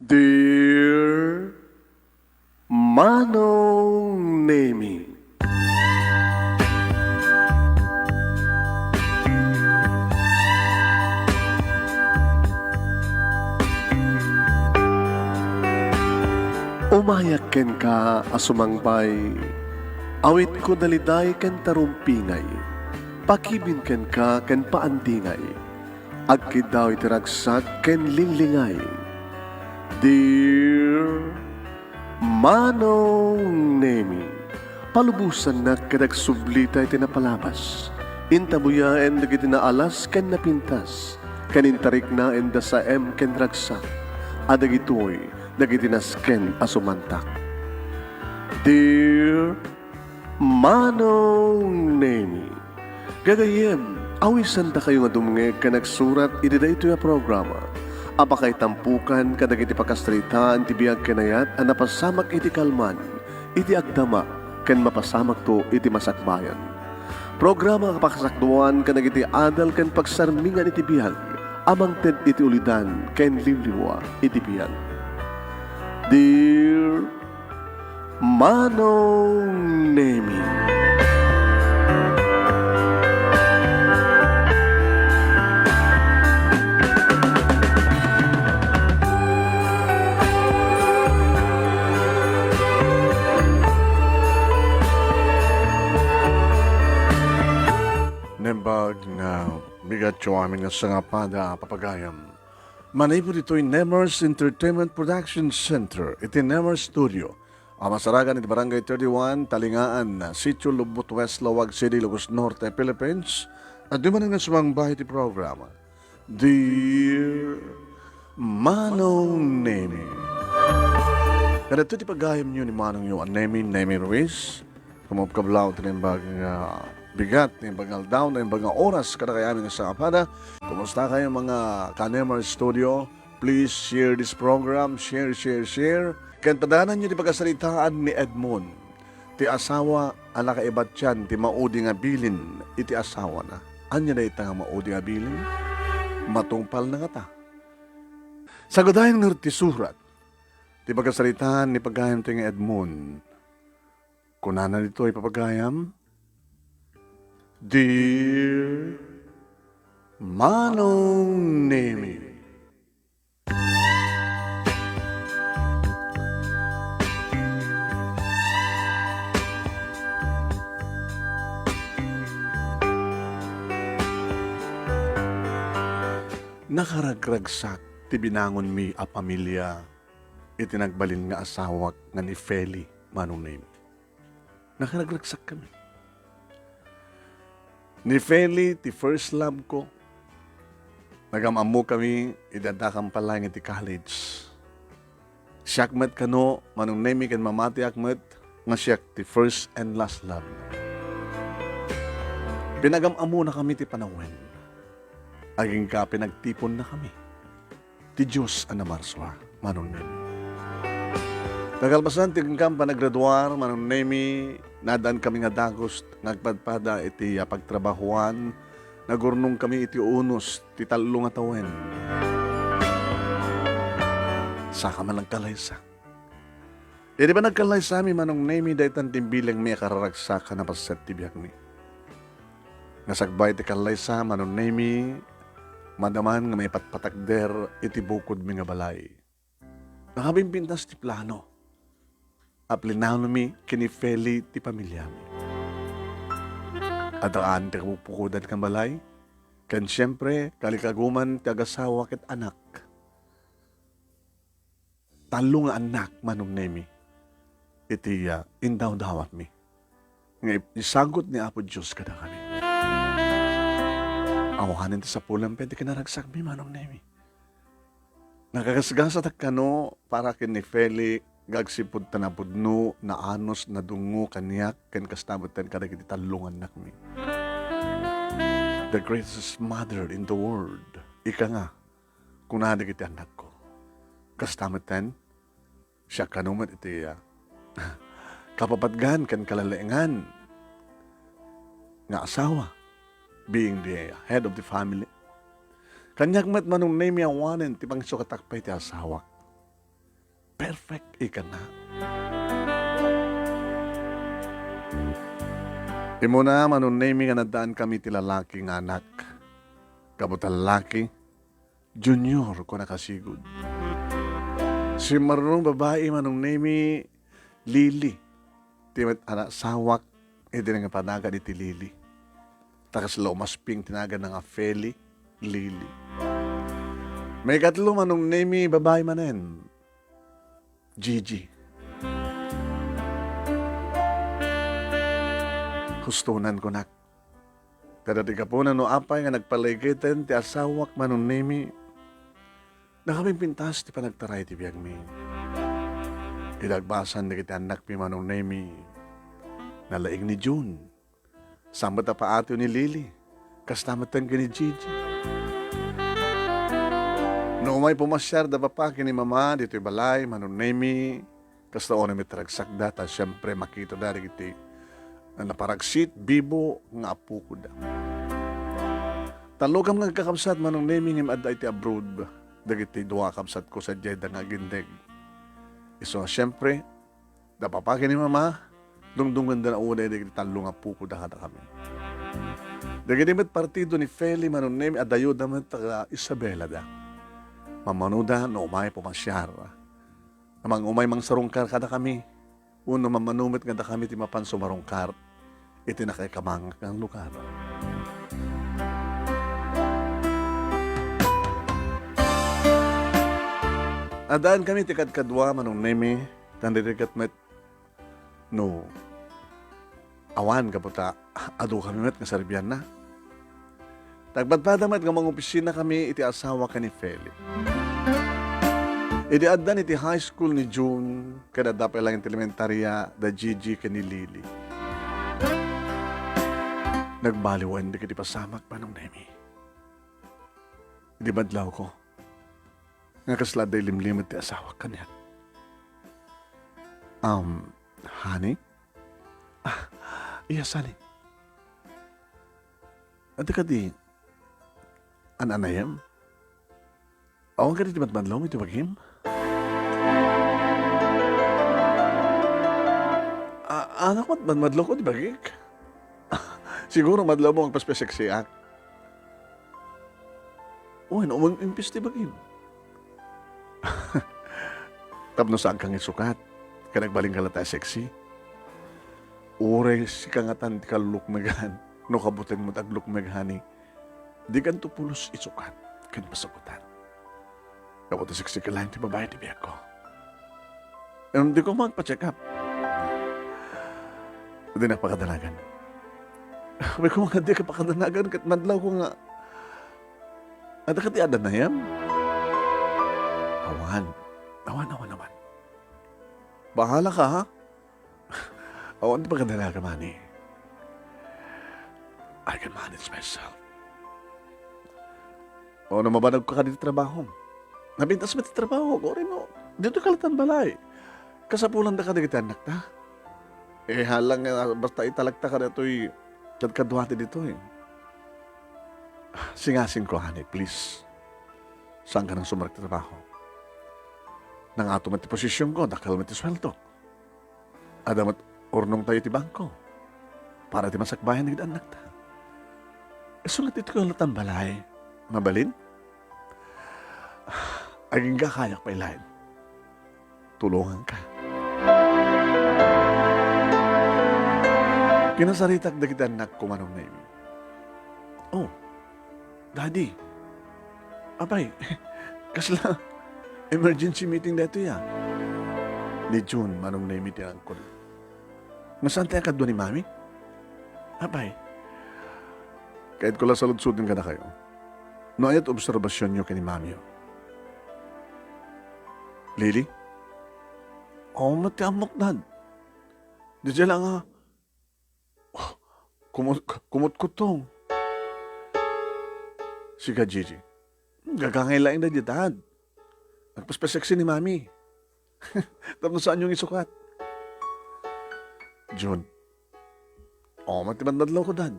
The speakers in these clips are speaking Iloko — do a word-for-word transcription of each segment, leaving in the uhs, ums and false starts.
Dear Manong Nemi. Umayak kenka a sumangbay, awitko daliday ken tarumpingay, pakibin kenka ken paandingay. Agkiddaw iti ragsak ken linglingay. Dear Manong Nemi, palubosannak ket agsublita iti napalabas. Intabuyaen dagiti naalas ken napintas, ken intariknaen da saem ken ragsak, a dagitoy dagiti nasken a sumantak. Dear Manong Nemi, gagayyem, awisandakayo nga dumngeg ken agsurat iti daytoy a programa a pakaitampokan kadagiti pakasaritaan ti biag ken ayat a napasamak iti kalman, iti agdama, ken mapasamakto iti masakbayan. Programa a pakasakduan kadagiti adal ken pagsarmingan iti biag a mangted iti ulidan ken liwliwa iti biag. Dear Manong Nemi. Naimbag nga bigatyo amin nga sangapada a papagayam. Manipud ditoy Nemers Entertainment Production Center iti Nemers Studio a masarakan iti Barangay thirty-one, Talingaan, Sitio Lubot West, Laoag City, Ilocos Norte, Philippines. Adda manen nga sumangba iti programa, Dear Manong Nemi. Kadagitoy ti pagayamyo ni Manongyo a Nemi, Nemi Ruiz. Kumapkablaw ti naimbag nga bigat, naimbag nga aldaw, naimbag nga oras, kadakayo amin nga sangapada. Kumustakayo, mga ka-Nemers Studio? Please share this program. Share, share, share. Ken padananyo ti pakasaritaan ni Edmond, ti asawa a nakaibatian ti maudi nga bilin iti asawana. Ania dayta nga maudi nga bilin? Matungpalna ngata. Sagadayen ngarud ti surat ti pakasaritaan ni pagayamtayo nga Edmond. Kunana ditoy, papagayam, Dear Manong Nemi. Nakaragragsak ti binangonmi a pamilia iti nagbalin nga asawak nga ni Feli, Manong Nemi. Nakaragragsakkami. Ni Feli ti first love ko. Nagam-ammokami idi addakami pay laeng iti college. Siak met kano, Manong Nemi, ken mamatiak met nga siak ti first and last love. Pinagam-ammonakami ti panawen. Agingga pinagtiponnakami ti Dios a namarsua, Manong Nemi. Kakalpasan ti agingga panagraduar, Manong Nemi, naaddankami nga dagus nga agpadpada iti, ah, pagtrabahoan. Nagurnongkami iti unos ti tallo nga tawen. Saka man nagkalaysa. Idi panagkalaysami, Manong Nemi, daytan ti imbilingmi a kararagsak a napaset ti biagmi. Nga sakbay ti kalaysa, Manong Nemi, madaman nga maipatpatakder iti bukodmi nga balay. Nakabimbintas ti plano a plinanomi ken ni Feli ti pamiliami. Addaan ti kapupukodan nga balay, ken siempre, kalikaguman ti agasawa ket anak. Tallo nga annak, Manong Nemi, iti, ah, indawdawatmi nga ip-, isagut ni Apo Dios kadakami. Awanen ti sapulem pay ti kinaragsakmi, Manong Nemi. Nakagasgasatak kano para ken ni Feli nga agsipud ta napudno, naanus, nadungngo kaniak ken kasta metten kadagiti tallo nga annakmi. The greatest mother in the world. Ika nga, kuna dagiti annakko. Kasta metten, siak kano met iti, ah, kapapatgan ken kalalaengan nga asawa, being the head of the family. Kaniak met, Manong Nemi, awanen ti pangisukatak pay ti asawak. perfect ika nga. Immuna, Manong Nemy, nga naddaan kami ti lalaki nga anak. Kabuta lalaki, Junior, kuna kasigud. Simmarrong babai, Manong Nemy, Lily. Ti met a naasawak, idi nangipanagan iti Lily. Ta kasla umasping ti naganna nga Feli, Lily. Maikatlo, Manong Nemy, babai manen, Gigi. Hustonan kunak. Kada ti gapuna no apay nga nagpaligeten ti asawak, Manong Nemy, nakapimpintas ti panagtaray ti biagmi. Idi agbasan dagiti annakmi, Manong Nemy, nalaing ni June. Saan met a paatiw ni Lily. Kasta met ken ni Gigi. No umay pumasiar da papa ken ni mama ditoy balay, Manong Nemy, kasta unay met ragsakda, ta siempre makitada dagiti naparagsit, bibo nga apokoda. Tallo kami nga agkakabsat, Manong Nemy, ngem adda iti abroad dagiti dua a kabsatko sadiay da nga agindeg. Isu nga siempre, da papa ken ni mama, dungdungenda unay dagiti tallo nga apokoda kadakami. Dagiti met partido ni Feli, Manong Nemy, adayoda met taga Isabela da. Mammanuda no umay pumasiar. Amang umay mangsarungkar kadakami, wenno mammano met nga dakami ti mapan sumarungkar iti nakaikamangan nga lugar. Addaan kami ti kadkadua, Manong Nemy, tan rigat met no awan gapu ta adu kami met nga serbianna. Nagpadpada met nga mangopisina kami iti asawa ken ni Feli. Idi addan iti high school ni June, ken adda pay laeng ti elementaria da Gigi ken ni Lily, nagbaliwen dagiti pasamak, Manong Nemy. Idi madlawko, nga kasla adda ilimlimed ti asawak kaniak. Um, honey? Ah, yes, honey. Adda kadi an-anayem? Awan kadi ti madmadlawem iti bagim? A-, anak, mad-, madmadlawko iti bagik? Siguro madlawmo agpaspaseksiak. Wen, umim-, impis ti bagim. Tapno saanka nga isukat, ket agbalinka latta a sexy. Uray sika ngatan ti kallukmegan, no kabutenmo ti aglukmeg, honey. Dikanto pulos isukat ken pasukotan. Gapu ta sexy ka laeng ti babai ti biagko. Em, dika man agpa-check up. Dinak pakadanagan. Wen, koma nga dika pakadanagan ket madlawko nga, adda kadi an-anayem? Awan. Awan, awan, awan. Bahala ka, ha? Awan ti pakadanagan, honey. I can manage myself. O, no mabanagka kadi ti trabahom. Napintas met ti trabahok, uray no, ditoyka latta a balay. Kasapulanda kadagiti annakta. Eh, hala nga, basta italagta kadatoy kadkaduata ditoy. Singasingko, honey, please. Saanka nang sumrek ti trabaho. Nangato met ti posisionko, dakkel met ti sueldok. Adda met urnongtayo iti bangko para iti masakbayan dagiti annakta. Isu nga ditoyka latta a balay. Mabalin? Agingga, kayak pay laeng tulonganka. Kinasaritak dagiti annakko, Manong Nemy. Oh, Daddy. Apay, kasla emergency meeting daytoy, a? Ni June, Manong Nemy, ti angkol. Nga saantayo a kadua ni Mami? Apay, kayatko la saludsoden kadakayo no aya ti obserbasionyo ken ni Mamiyo. Lily? Awan met ti ammok, Dad. Diay la nga, oh, kumut-, kumutkuttong. Sika, Gigi. Gagangay laeng daydi, Dad. Agpaspaseksi ni Mami. Tapno saanyo nga isukat. June. Awan met ti madmadlawko, Dad.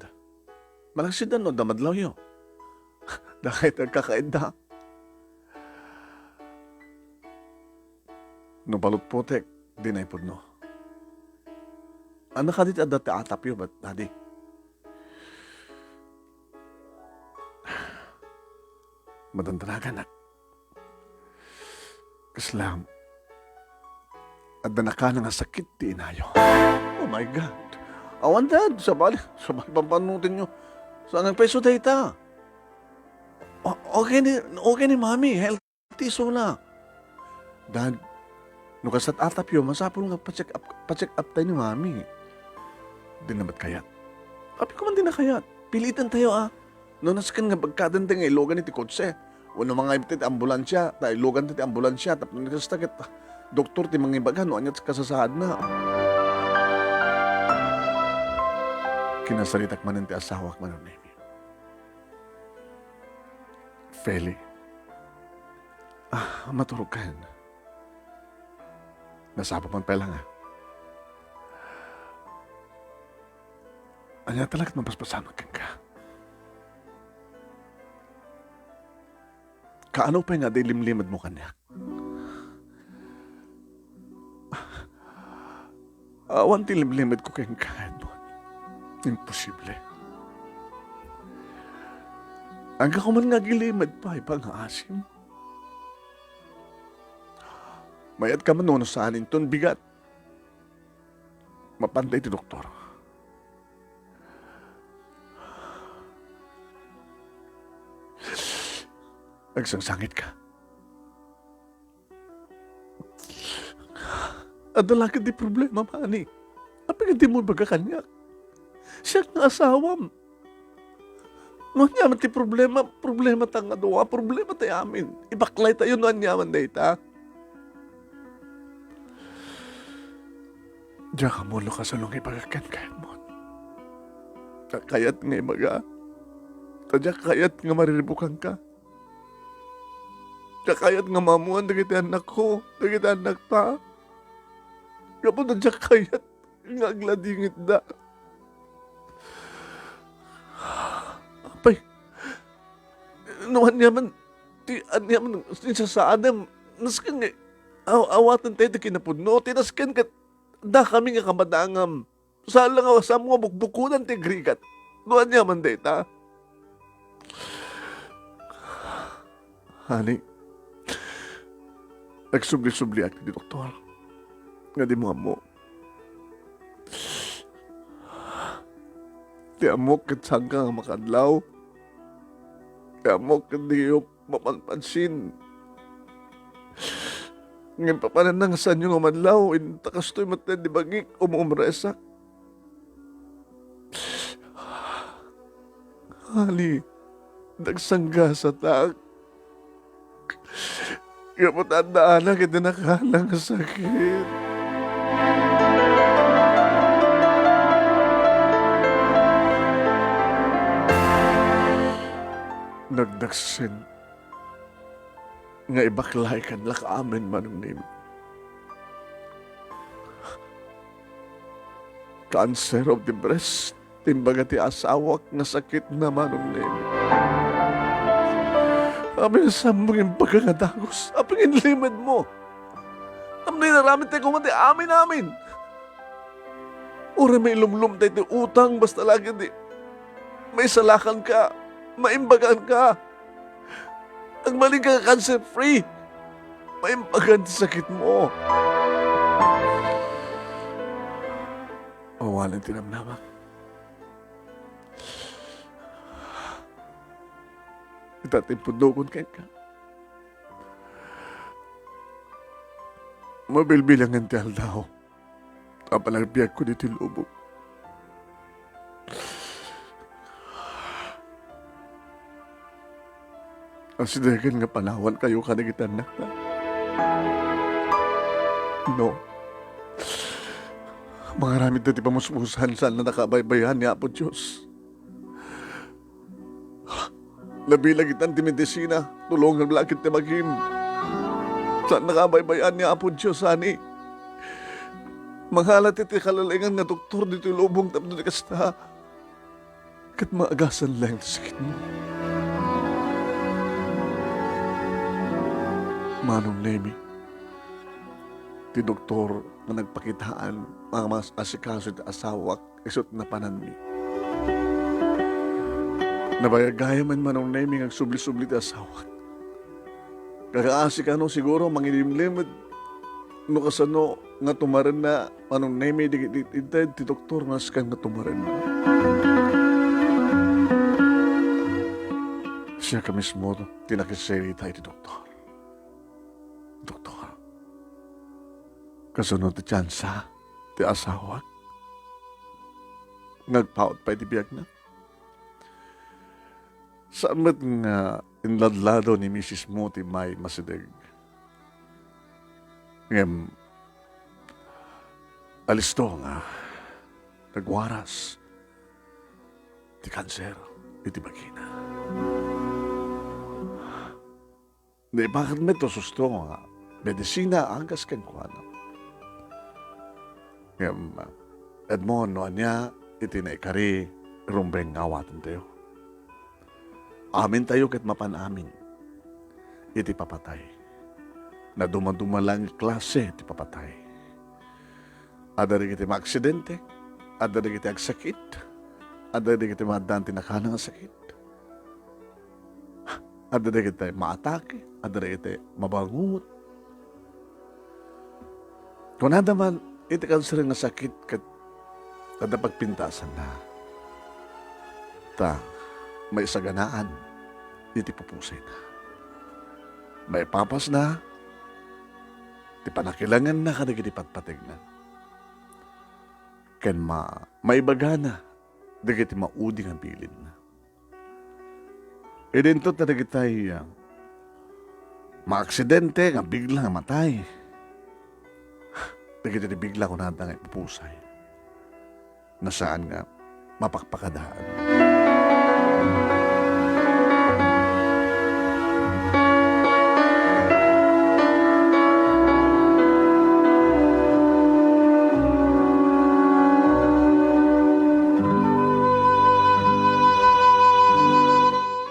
Malaksid no adda madlawyo. Dakay ti agkakaidda. No palutpotek, dina ipudno. Ania kadi ti adda ti atapyo, bat-, dadi? Madandanagan, a. Kasla, adda nakana nga sakit ti inayo. Oh my God! Awan, Dad! Sabali, sabali pampanutenyo. Saan ang peso dayta? O-, okay ni, okay ni Mami. Healthy sola. Dad, no kasat atapyo, masapul nga pa-check up, pa-check up tayo ni Mami. Di na met kayat. Apay ko man di na kayat. Pilitan tayo, a. No nasken nga bagkadan ti nga ilugan iti kotse, wenno mangayab ti ambulansya, ta ilugan ti ambulansya, tapno ni kasta ket, ah, doktor ti mangibaga no ania ti kasasaadna. Kinasaritak manen ti asawak, Manong Nemi. Feli, ah, maturog kayon. Nasapa man pay la nga. Ania talaga ti mapaspasamak kenka? Kaano pay nga di limlimedmo kaniak? Awan ti limlimedko kenka, Edmond. Imposible. Ania ka man nga agilimed pay, pangaasim? Mayat ka man no saan inton bigat. Mapanda iti doktor. Agsangsangit ka. Adda la ketdi problema, Mani. Apay nga dimo ibaga kaniak? Siak nga asawam. No aniaman ti problema, problema ta nga dua, problema tayo amin. Ibaklay tayo no aniaman dayta. Diak ammo no kasano nga ibaga kenka, Edmond. Diak kayat nga ibaga. Ta diak kayat nga mariribukanka. Diak kayat nga maammoan dagiti annakko, dagiti annakta. Gapu ta diak kayat nga agladingitda. Apay, no aniaman, ti aniaman ti sasaadem, nasken nga aw-, awaten tayo ti kinapudno, ti nasken ket dakami nga kamadangam. Saan la nga, saan nga bukbukodan ti agrigat. No aniaman dayta? Honey, agsubli-subliak ti doktor nga dimo ammo. Ti ammok ket saanka nga makaadlaw. Ti ammok ket diyo mapanpansin. Ngem papananna nga saanyo nga madlaw, inta kastoy met ti bangik, um-umresak. Honey, nagsanggasatak. Gapu ta addaanak iti nakana nga sakit. Nagdaksen nga ibaklay kennak amin, Manong Nemi. Cancer of the breast, ti imbaga ti asawak nga sakitna, Manong Nemi. Apay nga saanmo nga imbaga nga dagus? Apay nga inlimedmo? Tapno inaramidtayo koma ti amin-amin. Uray mailumlom tayo ti utang, basta la ket di maisalakanka, maimbaganka. Agbalinka nga cancer-free. Maimbagan ti sakitmo. Awanen ti namnamak. Ita ti pudnokon kenka. Mabilbilangen ti aldaw a panagbiagko ditoy lubong. Asidegen nga panawankayo kadagiti annakta. No. Mangaramidda ti pamuspusan, saan a nakabaybayan ni Apo Dios. Nabilang itan ti medisina, tulongem la ket ti bagim. Saan a nakabaybayan ni Apo Dios, ani? Mangalat iti kalalingan nga doktor ditoy lubong tapno di kasta, ket maagasan laeng ti sakitmo. Manong Nemi, ti doktor nga nagpakitaan nga mas asikaso ti asawak isut napananmi. Nabayagayam, Manong Nemi, nga agsubli-subli ti asawak. Kakaasi kano siguro mangilimlimed no kasano nga tumarenna, Manong Nemi, dagiti inted ti doktor nga nasken nga tumarenna. Siak mismo ti nakisirita iti doktor. "Doktor, kasano ti tiansa ti asawak nga agpaut pay ti biagna?" Saan met nga inladladaw ni Misis Mo ti may masideg. Ngem, alisto nga nagwaras ti kanser iti bagina. Naipakat met ti susto nga medisina a agas kenkuana. Ngem, Edmond, no ania iti naikari, rumbeng nga awatentayo. Amintayo ket mapan amin iti papatay. Nadumaduma laeng klase ti papatay. Adda dagiti maaksidente, adda dagiti agsakit, adda dagiti maaddaan ti nakana nga sakit. Adda dagiti maatake, adda dagiti mabangungot. Kunada man, iti kanser nga sakit ket adda pagpintasanna. Ta maisaganaan iti pupusayna. Maipapasna ti panakilangenna kadagiti patpategna. Ken ma-, maibagana dagiti maudi nga bilinna. Idinto ta dagitay, ah, maaksidente nga bigla nga matay. Dagiti bigla kunada nga ipupusay. Nga saan nga mapakpakadaan.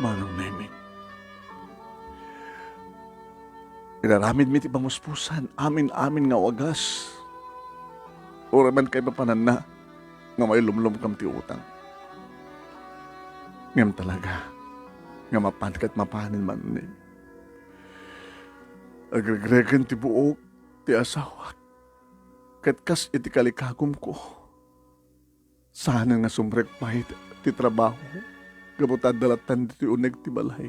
Manong Nemi, inaramidmi ti pamuspusan, amin-amin nga wagas. Uray man kaipapananna nga mailumlom kam ti utang. Ngem talaga nga mapan ket mapanen man ni. Agregregen ti buok ti asawak, ket kas iti kalikagumko, saanen nga sumrek pay ti, ti trabaho gapu ta adda lattan ditoy uneg ti balay.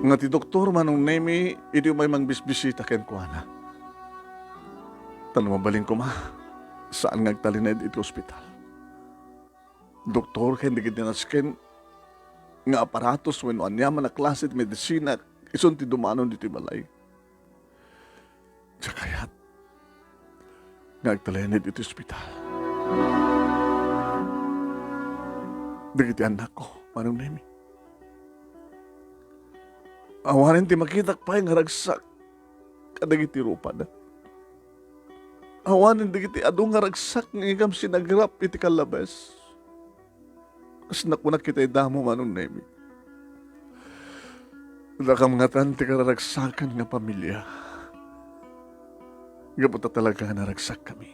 Nga ti doktor, Manong Nemi, idi umay mangbisbisita kenkuana. Ta no mabalin koma, saan nga agtalinaed iti ospital. Doktor ken dagiti nasken nga aparatos wenno aniaman a klase ti medisina isun ti dumanon ditoy balay. Diak kayat nga agtalinaed iti ospital. Dagiti annakko, Manong Nemi. Awanen ti makitak pay nga ragsak kadagiti rupada. Awanen dagiti adu nga ragsak nga igam sinagrap iti kallabes. Kas nakunak iti damo, Manong Nemi. Dakam ngatan ti kararagsakan nga pamilia. Gapu ta talaga nga naragsakkami.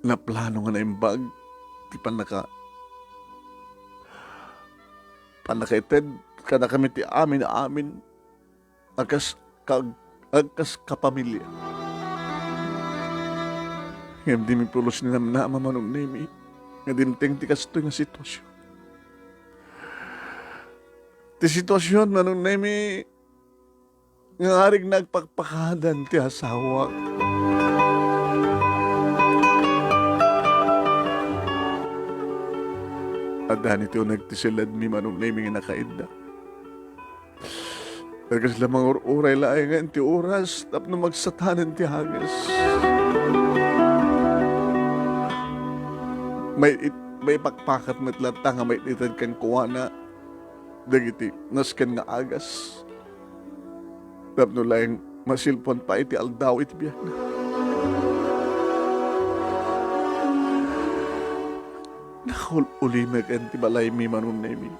Naplano nga naimbag ti pannaka-, pannakaited kadakami ti amin-amin a kas ka-, a kas kapamilia. Ngem dimi pulos ni namnama, Manong Nemi, nga dimteng ti kastoy nga sitwasyon. Ti sitwasyon, Manong Nemi, nga arig nagpakpakadan ti asawak. Adda ni ti uneg ti siledmi, Manong Nemi, nga nakaidda. Kasla mangur-uray laengen ti oras tapno magsatanen ti agas. May it-, maipakpakat met latta nga maited kenkuana dagiti nasken nga agas. Tapno laeng masilpuan pay ti aldaw iti biagna. Nakaul-ulimeken ti balaymi, Manong Nemi.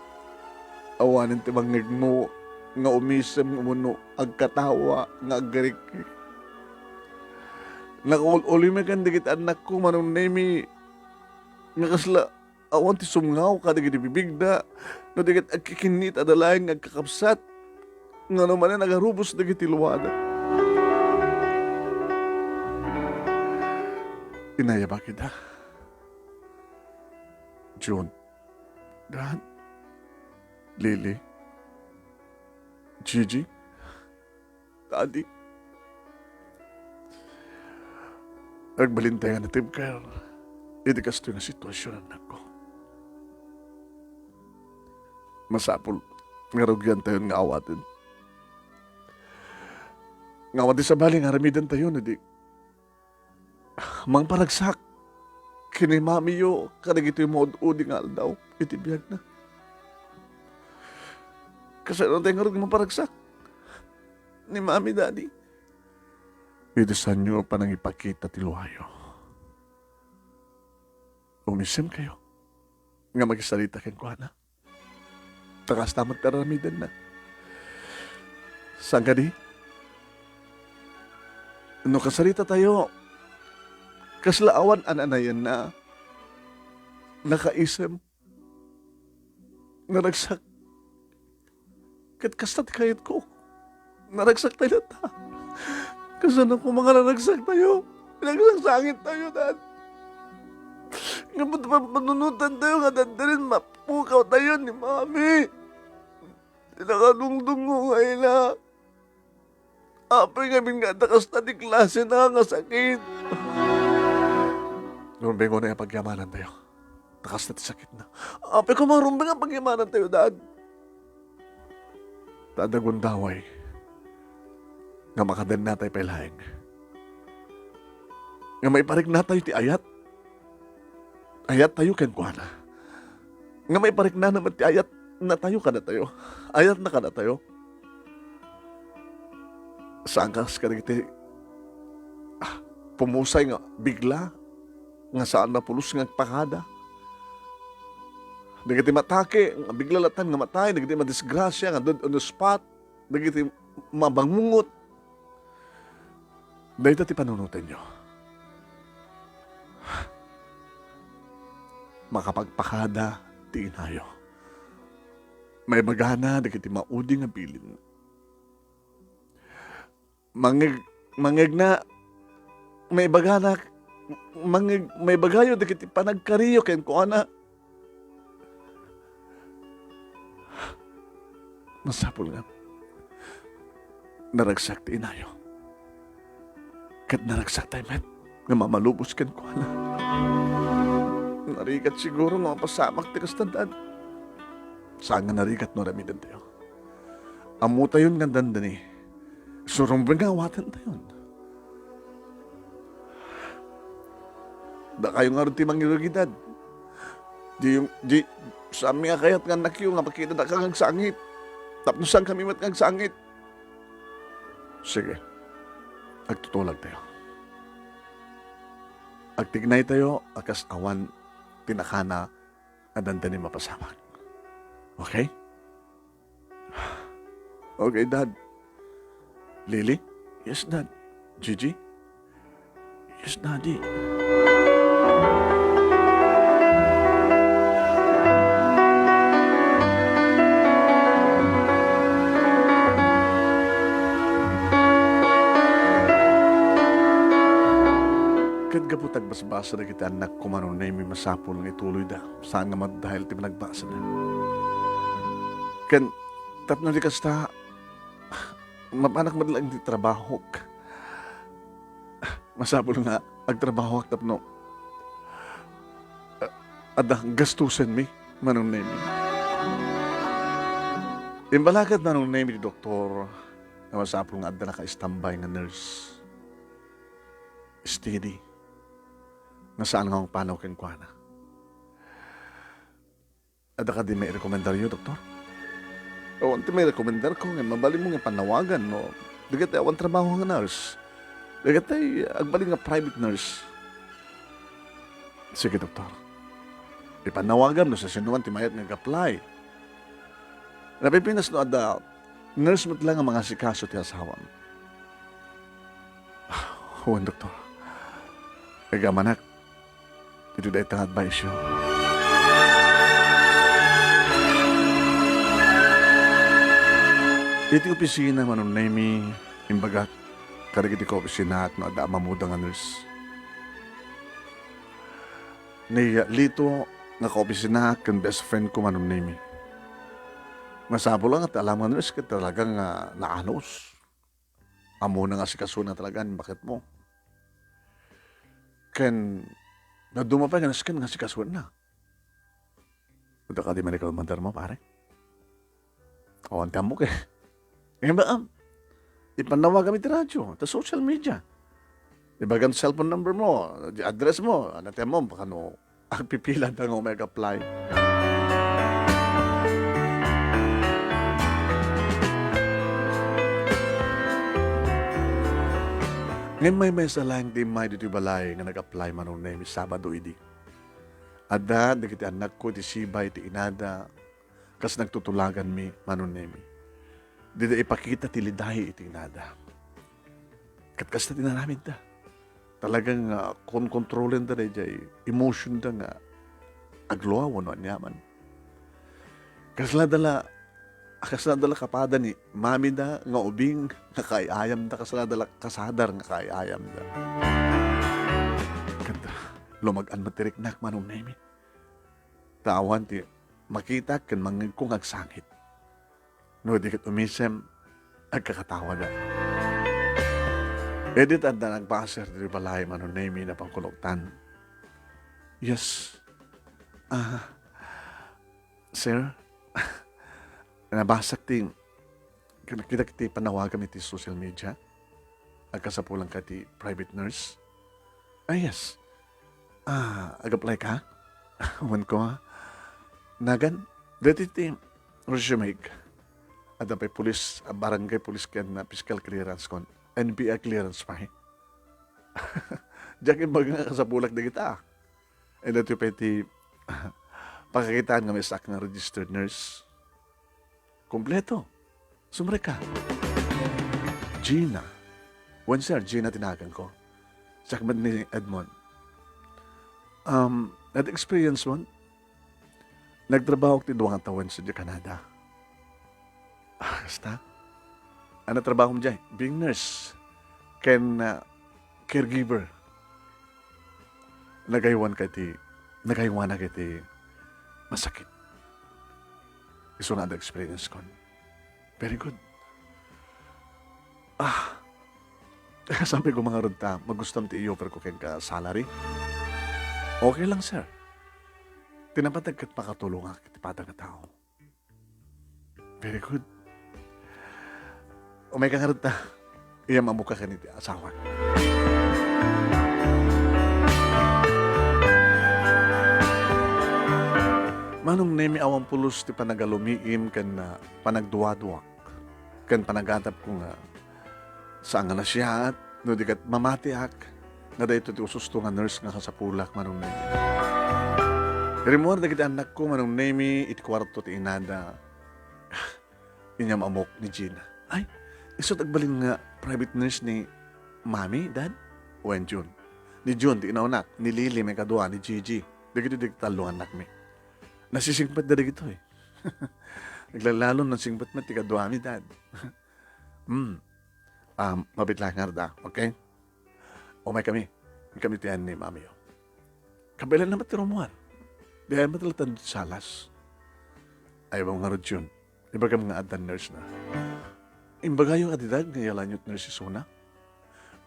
Awanen ti bangngegmo nga umisem wenno agkatawa nga agrikrikrik. Nakaul-ulimek dagiti annakko, Manong Nemi, nga kasla awan ti sumngaw kadagiti bibigda, no di ket agkikinnit a laeng nga agkakabsat, ngano manen agarubos dagiti luada. Inayabak ida. June. Dad. Lily. Gigi. Daddy. Agbalintay nga natibker iti kastoy nga sitwasyon, annakko. Masapul nga rugiantayon nga awaten. Nga awan ti sabali nga aramidantayo no di mangparagsak ken ni mamiyo kadagitoy maud-udi nga aldaw iti biagna. Kasano tayo ngarud nga mangparagsak ni Mami, Daddy? Iti saanyo a panangipakita ti luayo, umisemkayo nga makisarita kenkuana. Ta kasta met ti aramidenna. Saan kadi? No kasaritatayo, kasla awan a nanayenna, nakaisem, naragsak. Ket kasta ti kayatko. Naragsak tayo ta. Kasano koma nga naragsak tayo? Pinagsaksangit tayo, Dad. Nga pat-, pat-, panunotan tayo nga dandanin mapukaw tayo ni Mami. Ti nakadungdungngo nga ila. Apay ngamin nga adda kasta ti klasena nga sakit? Rumbeng unay a pagyamanantayo. Ta kasta ti sakitna. Apay koma rumbeng a pagyamanantayo, Dad. Ta adda gundaway nga makadennatayo pay laeng. Nga maipariknatayo ti ayat. Ayattayo kenkuana. Nga maipariknana met ti ayatnatayo kadatayo. Ayatna kadatayo. Saan kas kadagiti, ah, pumusay nga bigla, nga saan mapulos nga agpakada. Dagiti matake, nga bigla latan nga matay, dagiti madisgrasia, nga dead on the spot, dagiti mabangungot. Dayta ti panunotenyo. Makapagpakada ti inayo. Maibagana dagiti maudi nga bilin. Mangeg-, mangegna, maibagana, mangeg-, maibagayo dagiti panagkariyo kenkuana. Masapul nga naragsak ti inayo. Ket naragsak tayo met nga mamalubos kenkuana. Narigat siguro nga mapasamak ti kasta, Dad. Saan nga narigat no aramiden tayo. Ammo tayon nga dandani. Surumben nga awaten tayon. Dakayo ngarud ti mangirugi, Dad. Di, di, saanmi a kayat nga annakyo nga makitadaka nga agsangit. Tapno saankami met nga agsangit. Sige. Agtutulagtayo. Agtignaytayo a kas awan ti nakana a dandani mapasamak. Okay? Okay, Dad. Lily? Yes, Dad. Gigi? Yes, Daddy. Ket gapu ta agbasbasa dagiti annakko, Manong Nemi, masapul nga ituloyda. Saan nga madahel ti panagbasada. Ken tapno di kasta, mapanak met laeng ti trabahok. Masapul nga agtrabahoak tapno, ah, adda gastusenmi, Manong Nemi. Imbagak, Manong Nemi, ti doktor nga masapul nga adda naka-standby nga nurse. Steady. Nga saan nga mangpanaw kenkuana. Adda kadi mairekomendaryo, doktor? Awan ti mairekomendarko, ngem mabalinmo nga panawagan no dagiti awan trabaho nga nurse. Dagiti agbalin nga private nurse. Sige, doktor. Ipanawagam no siasinoman ti mayat nga ag-apply. Napipinas no adda Nurse met la nga mangasikaso ti asawam. Wen, doktor. Agamanak iti dayta nga advice-yo. Iti opisina, Manong Nemy, imbagak kadagiti kaopisinaak no adda a mamuda nga nurse. Ni Lito nga kaopisinaak ken best friend ko, Manong Nemy. Masapul nga ta alam nga nurse ket talaga nga naanos. Ammona nga asikasona talaga ni baketmo. Ken dadduma pay nga nasken nga asikasona. Adda kadi medical mother mo, pare? Awan ti ammok, eh. Ngem, ah, ipannawagam iti radio, ta social media. Ibagam ti cellphone number mo, di address mo, ano ti ammom, kano agpipila ta nga umay ag-apply. Ngem maymaysa laeng ti immay ditoy balay nga nag-apply, Manong Nemy, Sabado idi. Adda dagiti annakko iti sibay ti inada, kas nagtutulaganmi, Manong Nemy. Dida ipakita ti liday iti inada. Ket kasta ti inaramidda. Talagang, ah, konkontrolenda daydiay emotionda nga agluaw wenno aniaman. Kasla dala, kasla dala kapada ni mamida nga ubing nga kaay-ayamda, kasla dala kasadar nga kaay-ayamda. Ket lumag-an met ti riknak, Manong Nemy. Ta awan ti makitak ken mangngegko nga agsangit. No di ket umisem, agkakatawadak. Idi ti adda nagpaser ditoy balay, Manong Nemy, napan ko nuktan. Yes. Ah, sir, nabasak ti, nakita ti pannawagam iti social media. Agkasapulanka ti private nurse? Ah, yes. Ah, ag-apply ka? Wen ko, ah. Nagan, daytoy ti resume. Adda pay pulis, ah, barangay police ken, ah, physical clearance kon. N B I clearance pay. Diak imbaga nga kasapulak dagita. Daytoy pay ti pakakitaan nga maysaak nga registered nurse. Kompleto. Sumrek ka. Gina. Wen, sir, Gina ti naganko. Siak met ni Edmond. Um, that experience mo, nagtrabaho ti dua nga tawen sa Canada. Ah, kasta? Ano trabahom diay? Being nurse. Ken, ah, caregiver. Nagaywan ka iti, nagaywanak iti masakit. Isu nga adda experience kon. Very good. Ah, sabi ko, mga rod ta, magustom ti i-offer ko kenka salary? Okay lang, sir. Ti napateg ket pakatulongak iti pada nga tao. Very good. Umayka ngarud ta. Iyam-ammok ken iti asawak. Manong Nemy, awan pulos ti panagalumiim ken, ah, panagduaduak ken panagadapko nga saan nga nasiaat, no di ket mamatiak, nga daytoy ti ususto nga nurse nga kasapulak, Manong Nemy. Rimmuar dagiti annakko, Manong Nemy, iti kuarto ti inada. Inyam-ammok ni Gina. Ay, isu ti agbalin nga private nurse ni Mami, Dad? Wen, Jun. Ni Jun, ti inawnak, ni Lily, maikadua, ni Gigi. Dagitoy, dagiti tallo nga annakmi. Nasisingpet da dagitoy. Naglalalo, nasingpet met ti kaduami, Dad. Hmm. Ah, mabitlaengar da, okay? Umaykami. Kami ti ni Mami. Kabaelan na met ti rummuar. Di ay met latta salas. Ay, bang nga Jun. Ibagam nga adda nurse na. Imbagayo a didag nga yalan yot nurse isuna.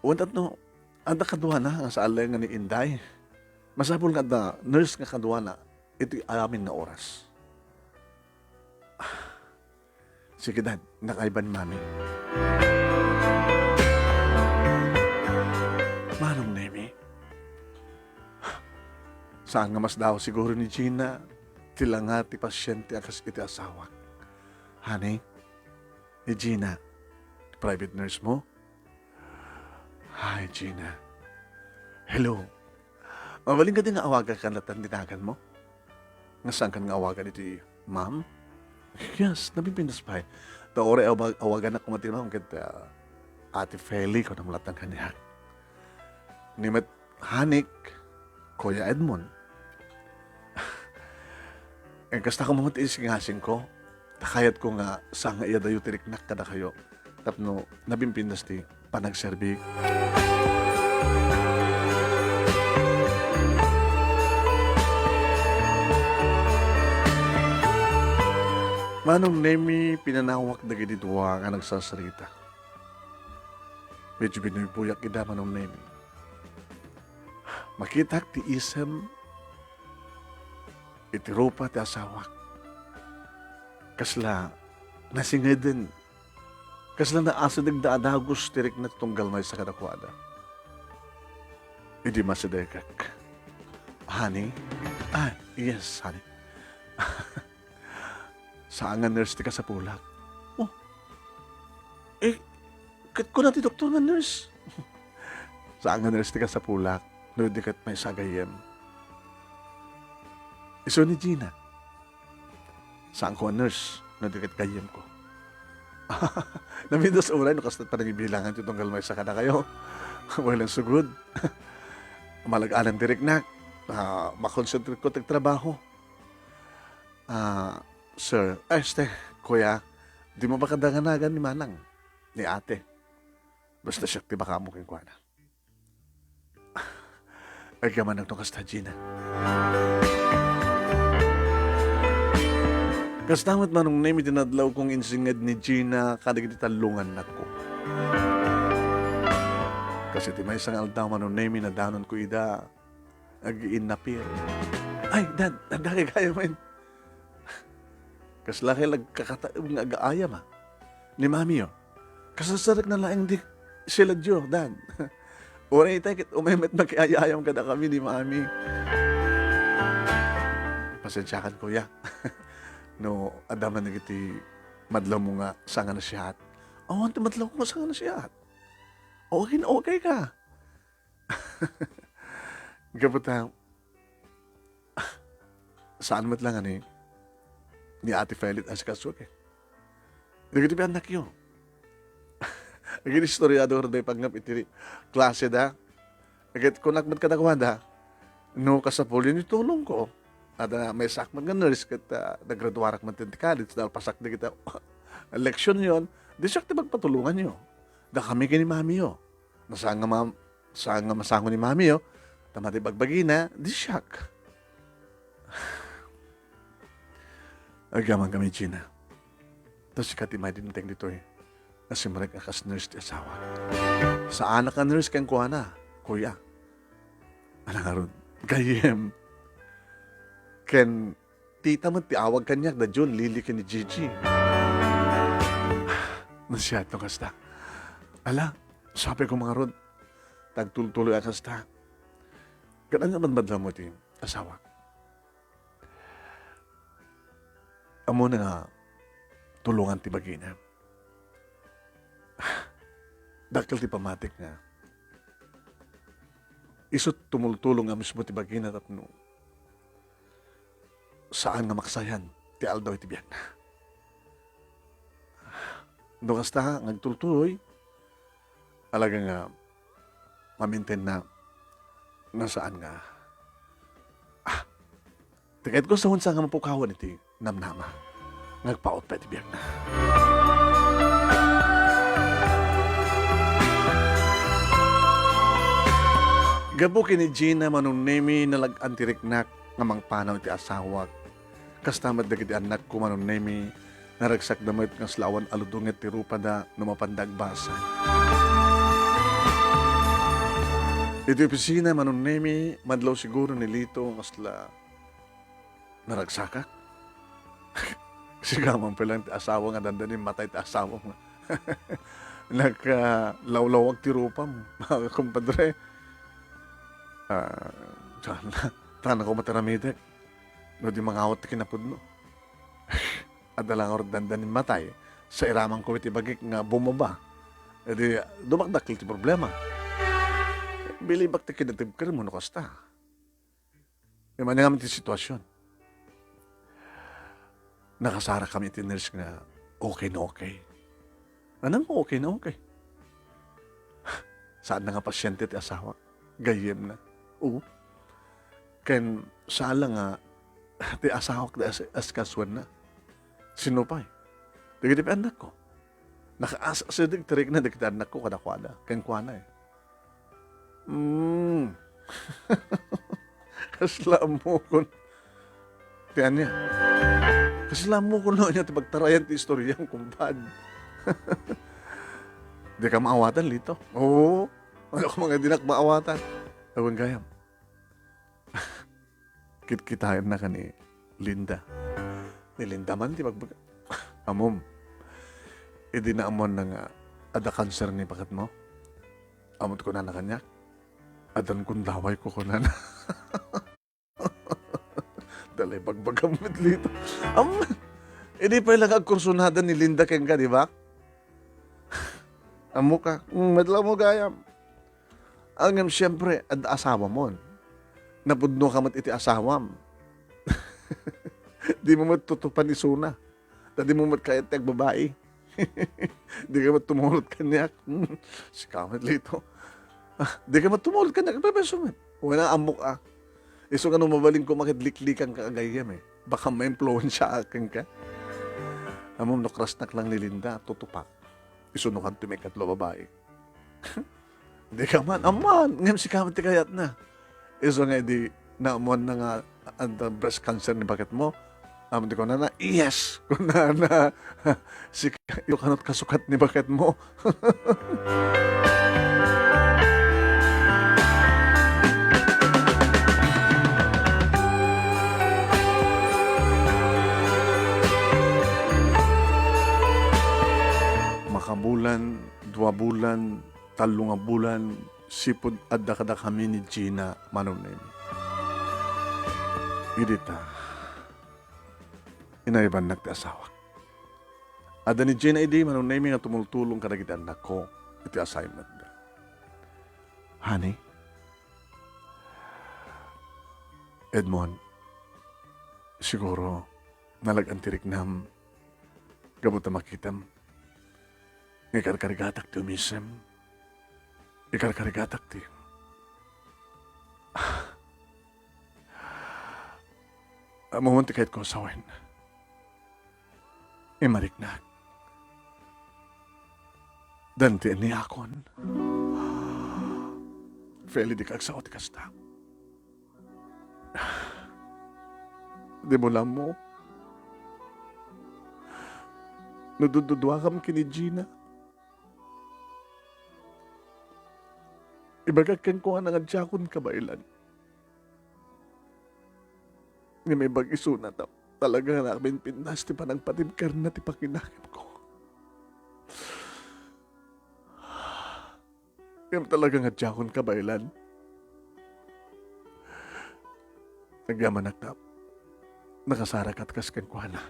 Wen tapno, adda kaduana nga saan laeng nga ni Inday. Masapul nga adda nurse nga kaduana iti amin nga oras. Sige, Dad, nakaiban, Mami. Manong Nemy, saan nga masdaaw siguro ni Gina ti langa ti pasyente a kas iti asawak. Honey, ni Gina, private nurse mo? Hi, Gina. Hello. Mabalin kadi nga awagan kan latan dinagan mo? Nga saan kan nga awagan iti ma'am? Yes, nabibinas pay. Ta uray awag-, awaganak koma ti ma'am ket, ah, Ate Feli, kunam latta kaniak. Ni met Hanik, Kuya Edmond. Ken kasta koma met ti isingasingko, ta kayatko nga saan nga iyadayo ti riknak kadakayo tapno nabimpindas ti panagserbik. Manong Nemi, pinanawak dagiti dua nga nagsasarita. Medyo binuybuyak ida, Manong Nemi. Makitak ti isem iti rupa ti asawak. Kasla nasingeden, kasla naasidegda a dagus ti rikna ti tunggal maysa kadakuada. Idi masidegek, "Honey?" "Ah, yes, honey." "Saan nga nurse ti kasapulak?" "Oh, eh, ket kuna ti doktor nga nurse." "Saan nga nurse ti kasapulak, no di ket maysa a gayyem." "Isu ni Gina." "Saanko a nurse, no di ket gayyemko." Namidas uray no kasta panangibilangan ti tunggal maysa kadakayo. Well, sugod. Malag-anan ti riknak. Ah, makonsentrate ko ti trabaho. Ah, sir, ay, este, kuya, dimo ba kadanganagan ni manang, ni ate? Basta siak ti bakamo kenkuana. Agyamanak no kasta, Gina. Kasta met, Manong Nemi, ti nadlaw kong insinged ni Gina kadagiti tallo nga annakko. Kas iti maysa nga aldaw, Manong Nemi, nadanonko ida agiinnapir. Ay, Dad, adda kay gayamen. Kasla kay nagkakataem nga agaayam, a? Ni Mami, oh. Kasasarek na laeng di sila Dio, Dad. Uray itay ket umay met makiayayam kadakami ni Mami. Pasensiakan, kuya. No, adda man dagiti madlawmo nga saan nga nasiaat. Awan ti madlawko nga saan nga nasiaat. Okay na okay ka. Gapu ta, saan met la nga ni, ni Ate Felit asikaso, eh. Dagiti annakyo. Dagiti istoriador da ipangngap iti klase da. Ket kunak met kadakuada, no kasapulyo ni tulongko, at, ah, maysaak met nga nurse ket, ah, nagraduarak met ti college, nalpasak dagiti leksionyon, di siak ti pagpatulonganyo. Dakami ken ni mamiyo. Nasaan nga ma-, saan nga masango ni mamiyo, ta madi bagbagina, di siak. Agyamankami, Gina. Ta sika ti maidinteng ditoy nga simrek a kas nurse ti asawa. Saanak a nurse kenkuana, kuya. Ala ngarud, gayyem. Ken tita met ti awag kaniak da June, Lily ken ni Gigi. Nasiat no kasta. Ala, sapay koma ngarud, ta agtultuloy a kasta. Ket ania met madlawmo ti asawak? Ammona nga tulongan ti bagina. Dakkel ti pammatik nga isu ti tumultulong a mismo ti bagina tapno saan nga maksayan ti aldaw iti biagna. No kasta nga agtultuloy, alaga nga mamintenna nga saan nga, ah, ti kayatko sawen saan nga mapukawan iti namnama nga agpaut pay ti biagna. Gapu ken ni Gina, Manong Nemi, nalag-an ti riknak nga mangpanaw iti asawak. Kasta met dagiti annakko, Manong Nemi, naragsakda met nga kasla awan a ludonget ti rupada no mapanda agbasa. Iti opisina, Manong Nemi, madlaw siguro ni Lito nga kasla naragsakak. Sigaman pay lang ti asawa nga dandanin matay ti asawam nga nakalawlawag ti rupam, mga kumpadre. Ah, saan na? Tana ko mataramidek. No di mangawat ti kinapudno. Adda la ngarud dandanin matay. Sairamanko iti bagik nga bumaba. Idi, dumakdakkel ti problema. Bilibak ti kinatibkermo no kasta. Imanyaman ti sitwasyon. Nakasarakami iti nurse nga okay na okay. Anam nga okay na okay? Saan na nga pasyente ti asawak? Gayyem na. Oo. Ken sala nga ti asawak da as-, askasuenna. Sino pay? Dagiti annakko. Nakaas-, asideg ti rikna dagiti annakko kadakuada. Kenkuana eh. Mm. Kasla ammokon. Ti ania? Kasla ammokon no ania ti pagtarayan ti istoriam, kumpad. Di ka maawatan, Lito? Oo. Ano ka mga dinak maawatan? Awan gayam. Kitkitaenna ken ni Linda. Ni Linda man ti bagbaga. Amom. Idi naammoanna nga adda kanser ni baketmo. Ammo ti kunana kaniak, "Addan kundawayko," kunana. Dalay bagbagam met, Lito. Am, idi pay la nga agkursunada ni Linda kenka, di ba? Ammo ka. Mm, madla mo gayam. Ngem, siyempre, adda asawamon. Napudno ka met iti asawam. Di mo met tutupan isuna. Ta di mo met kayat ti agbabai. Di ka met tumulot kaniak. Sika met, Lito. Ah, di ka met tumulot kaniak. Isu met. Wala, ammok, ah. Isu nga no mabalin ko makidliklikan ka, agayam, eh. Baka maimpluwensiaak kenka. Amom no crushnak lang ni Linda, tutupak. Isu no kanto maikatlo a babai. Di ka man, amman, ngem sika met ti kayatna. Isu nga idi naammoanna nga adda breast cancer ni baketmo, ammo ti kunana, "Yes," kunana. Sika, isu kanat kasukat ni baketmo. Makabulan, dua bulan, tallo nga bulan, sipud adda kadakami ni Gina, Manong Nemi. Idi ta, inaibannak ti asawak. Adda ni Gina idi, Manong Nemi, nga tumultulong kadagiti annakko iti assignmentda. Honey? Edmond, siguro, nalag-an ti riknam gapu ta makitam nga ikarkarigatak ti umisem. Ikarkarigatak ti, ammom ti kayatko a sawen. Imariknak. Dante, aniakon. Feli, dika agsao ti kasta. Di mo lammo no dududuakam ken ni Gina. Ibagak kenkuana nga diakon kabaelan. Ngem imbag isuna ta talaga nga napimpintas ti panagpatibkerna ti pakinakemko. Ngem talaga nga diakon kabaelan. Agyamanak ta nakasarakat kas kenkuana.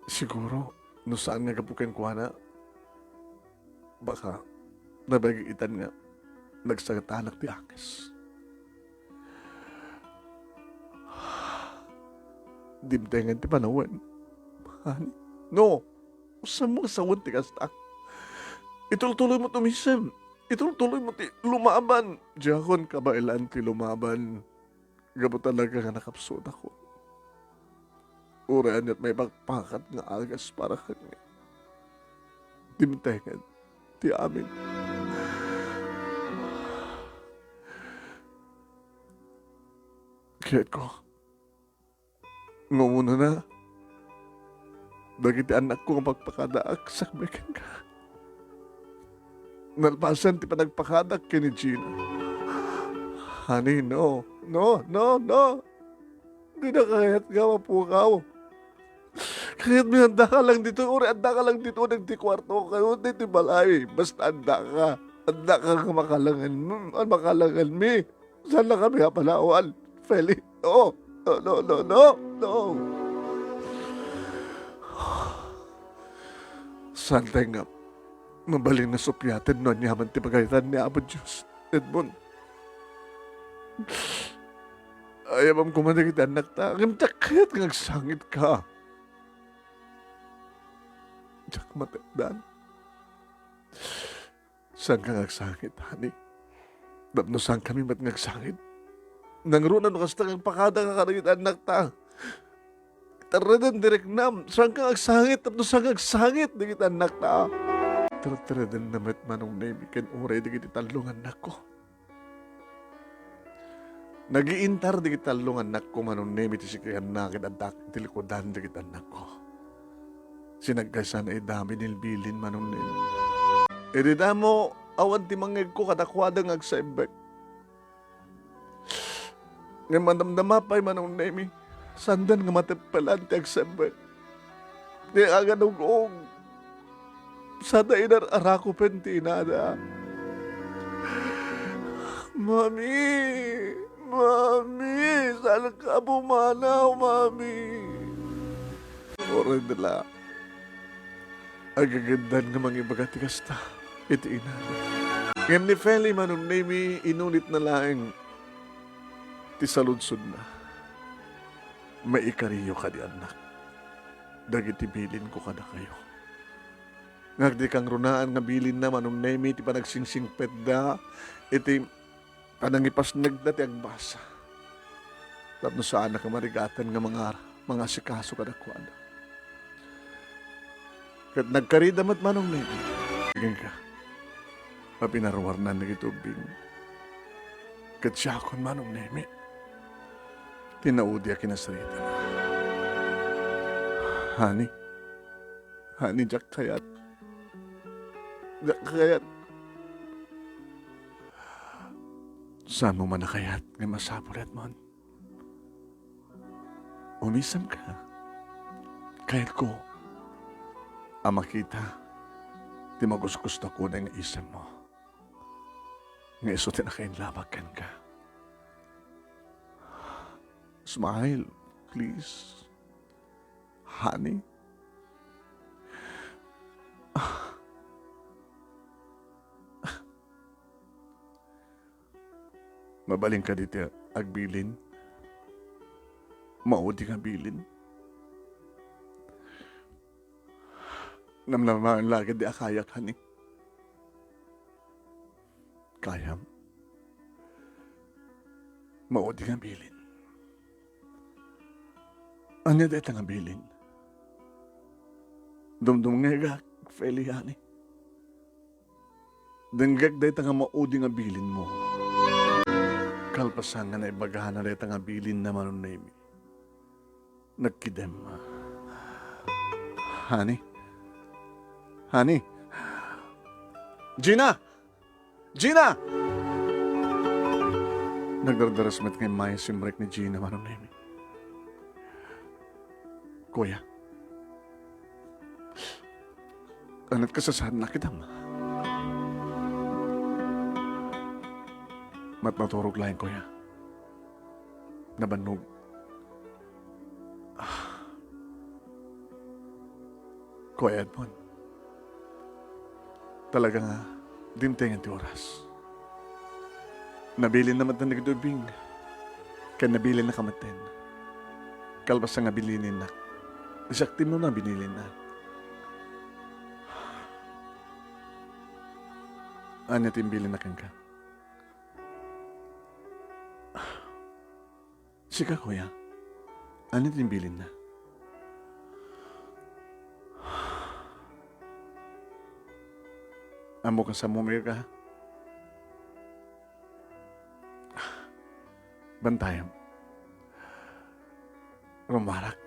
Siguro, no saan nga gapu kenkuana, baka nabagiitan nga nagsagatanak ti angis. Dimtengen ti panawen. Honey? No. Saan mo kasawen ti kasta? Itultuloy mo ti umisem. Itultuloy mo ti lumaban. Diakon kabaelan ti lumaban. Gapu talaga nga nakapsutakon. Uray ania't maipakpakat nga agas para kaniak. Dimtengen ti amin. Kayatko nga umunana dagiti annakko nga pagpakadaak sakbay kenka. Nalpasan ti panagpakadak ken ni Gina. Honey, no. No, no, no. Dina kayat nga mapukaw. Kayatmi nga addaka lang ditoy, uray addaka lang ditoy, dagiti kuarto, kayo, ditoy balay. Basta addaka. Addaka nga makalangan, makalanganmi. Saan na kami a panawan, Feli? No, no, no, no, no, no. Saan tayo nga mabalin nga suppiaten no aniaman ti pagayatan ni Apo Dios, Edmond? Ayabam koma dagiti annakta, ngem diak kayat nga agsangitka. Diak matepdan. Saanka nga agsangit, honey? Tapno saankami met nga agsangit? Nangruna no kasta nga agpakadaka kadagiti annakta. Tarreden ti riknam, saanka nga agsangit, tapno saan nga agsangit dagiti annakta? Tartareden na met, Manong Nemi, ken uray dagiti tallo nga annakko. Nagiintar dagiti tallo nga annakko, Manong Nemi, ti sikayanna ket addak iti likudan dagiti annakko. Sinagkaysana ida binilbilin, Manong Nemi. Idi damo, awan ti mangngegko kadakuada nga agsaibbek. Ngem madamdama pay, Manong Nemi, saandan nga mateppelan ti agsaibbek. Ti aganugog, sada inar-arakupen ti inada. Mami! Mami! Saanka a pumanaw, Mami! Uray dala. Agageddan nga mangibaga ti kasta iti inana. Ngem ni Feli, Manong Nemi, inunitna laeng ti saludsodna. Maikariyo kadi, annak, dagiti bilinko kadakayo. Nga agdi kangrunaan nga bilinna, Manong Nemi, ti panagsingpetda iti panangipasnegda ti agbasa. Tapno saanna a marigatan nga mangar-, mangasikaso kadakuada. Ket nagkarida met, Manong Nemi. Agingga, mapinaruarnan dagiti ubbing. Ket siakon, Manong Nemi, ti naudi a kinasaritan. Honey, honey, diak kayat. Diak kayat. Saanmo man a kayat nga masapul, Edmond? Umisemka. Kayatko a makita ti makuskusto unay nga isemmo nga isu ti nakainlabag kenka. Smile, please. Honey? Mabalin kadi ti agbilin? Maudi nga bilin? Namnamaen la ketdi a kayak, honey. Kayam? Maudi nga bilin. Ania dayta nga bilin? Dumdumngegak, Feli, honey. Denggek dayta nga maudi nga bilinmo. Kalpasan nga naibagana dayta nga bilinna, Manong Nemi, nagkidem. Honey? Honey? Gina! Gina! Nagdardaras met nga immay a simrek ni Gina, Manong Nemi. Kuya, ania't kasasaadna, kitam? Matmaturog laeng, kuya. Nabannog. Ah. Kuya Edmond, talaga nga dimtengen ti oras. Nabilinna met dagiti ubbing, ken nabilinnaka metten. Kalpasan nga bilininnak, siak ti umuna a binilinna. Ania ti imbilinna kenka? Sika, kuya, ania ti imbilinna? Ammok a sammom, Erika. Bantayem. Rumarak.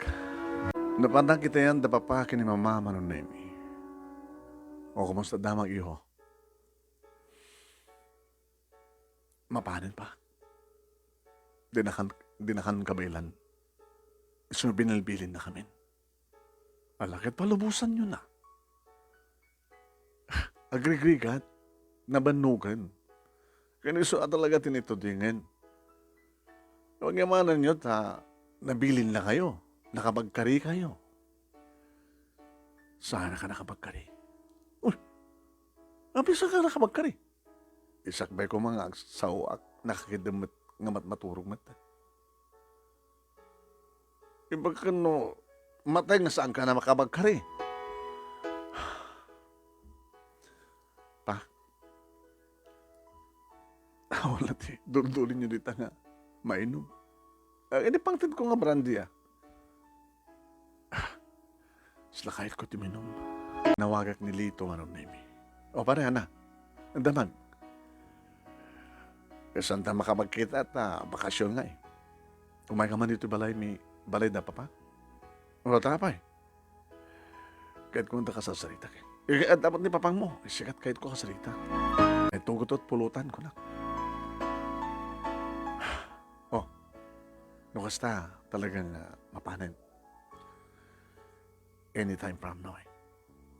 Napannak itayan da papa ken ni mama, Manong Nemi. O, kumusta damag, iho? Mapanen pa. Dinakan, dinakan kabaelan. Isu binilbilinna kamin. Ala, ket palubosanyo na. Agrigrigat, nabannogen. Ken isu a talaga ti naitudingen. Pagyamananyo ta nabilinnakayo, nakapagkarikayo. Saanka nakapagkari? Uy, apay saanka nakapagkari? Isakbay koma nga agsaoak, nakakidem met nga matmaturog met. Ibaga no matay nga saanka a makapagkari. Awan la ti duldulinyo dita nga mainum. Ah, idi pangted ko nga brandy, ah. Sla kayatko ti minum. Nawagak ni Lito, Manong Nemi. O, pare, ana. Damag. Kasanta makamagkita ta bakasion ngay. Umayka man ditoy balaymi, balayda, Papa. O, ta, apay. Kayatko nga kasarsarita ken. Eh, dapat ni papangmo, sikat kayatko kasarita. Ay, tugot at pulutan ko na. Oh, no kasta, talagang, ah, mapanen. Anytime from now, eh.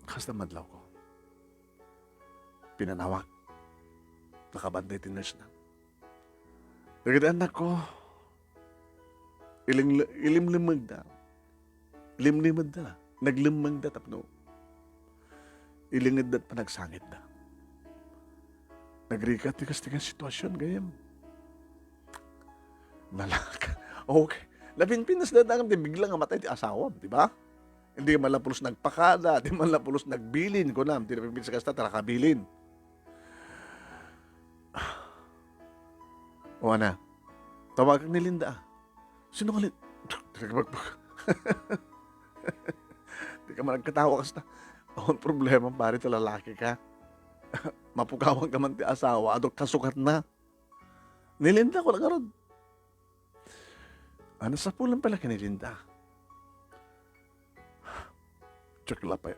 Kasta madlaw ko. Pinanawag. Nakabantay ti nurse na. Dagiti annak ko, iling-, ilimlimmegda. Limlimedda. Naglemmengda tapno ilingedda at panagsangitda. Nagrigat ti kasdi nga sitwasyon, gayyem. Nalaka. Okay. Napinpinas da ti bigla nga matay ti asawam, di ba? Hindi man la pulos nagpakada, di man la pulos nagbilin, kunam, ti napinpinas kasta, tara kabilin. O, ana, tawagak ni Linda, ah. Sino nga Lin-, Di ka man nagkatawa kasta. Awan problema, pare, ta lalaki ka. Mapukawan ka man ti asawa, adu kasukatna. Ni Linda, kuna ngarud. Ana, sapulan pala ken ni Linda. Diak la pay,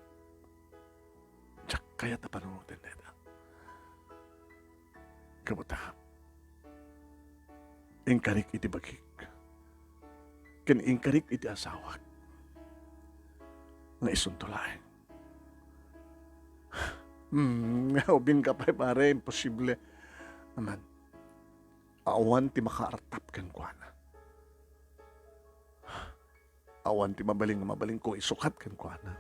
diak kayat a panunoten dayta. Gapu ta, inkarik iti bagik, ken inkarik iti asawak, nga isunto laeng. Hmm, ubingka pay, pare, imposible. Aman, awan ti makaartap kenkuana. Awan ti mabalin nga mabalinko isukat kenkuana.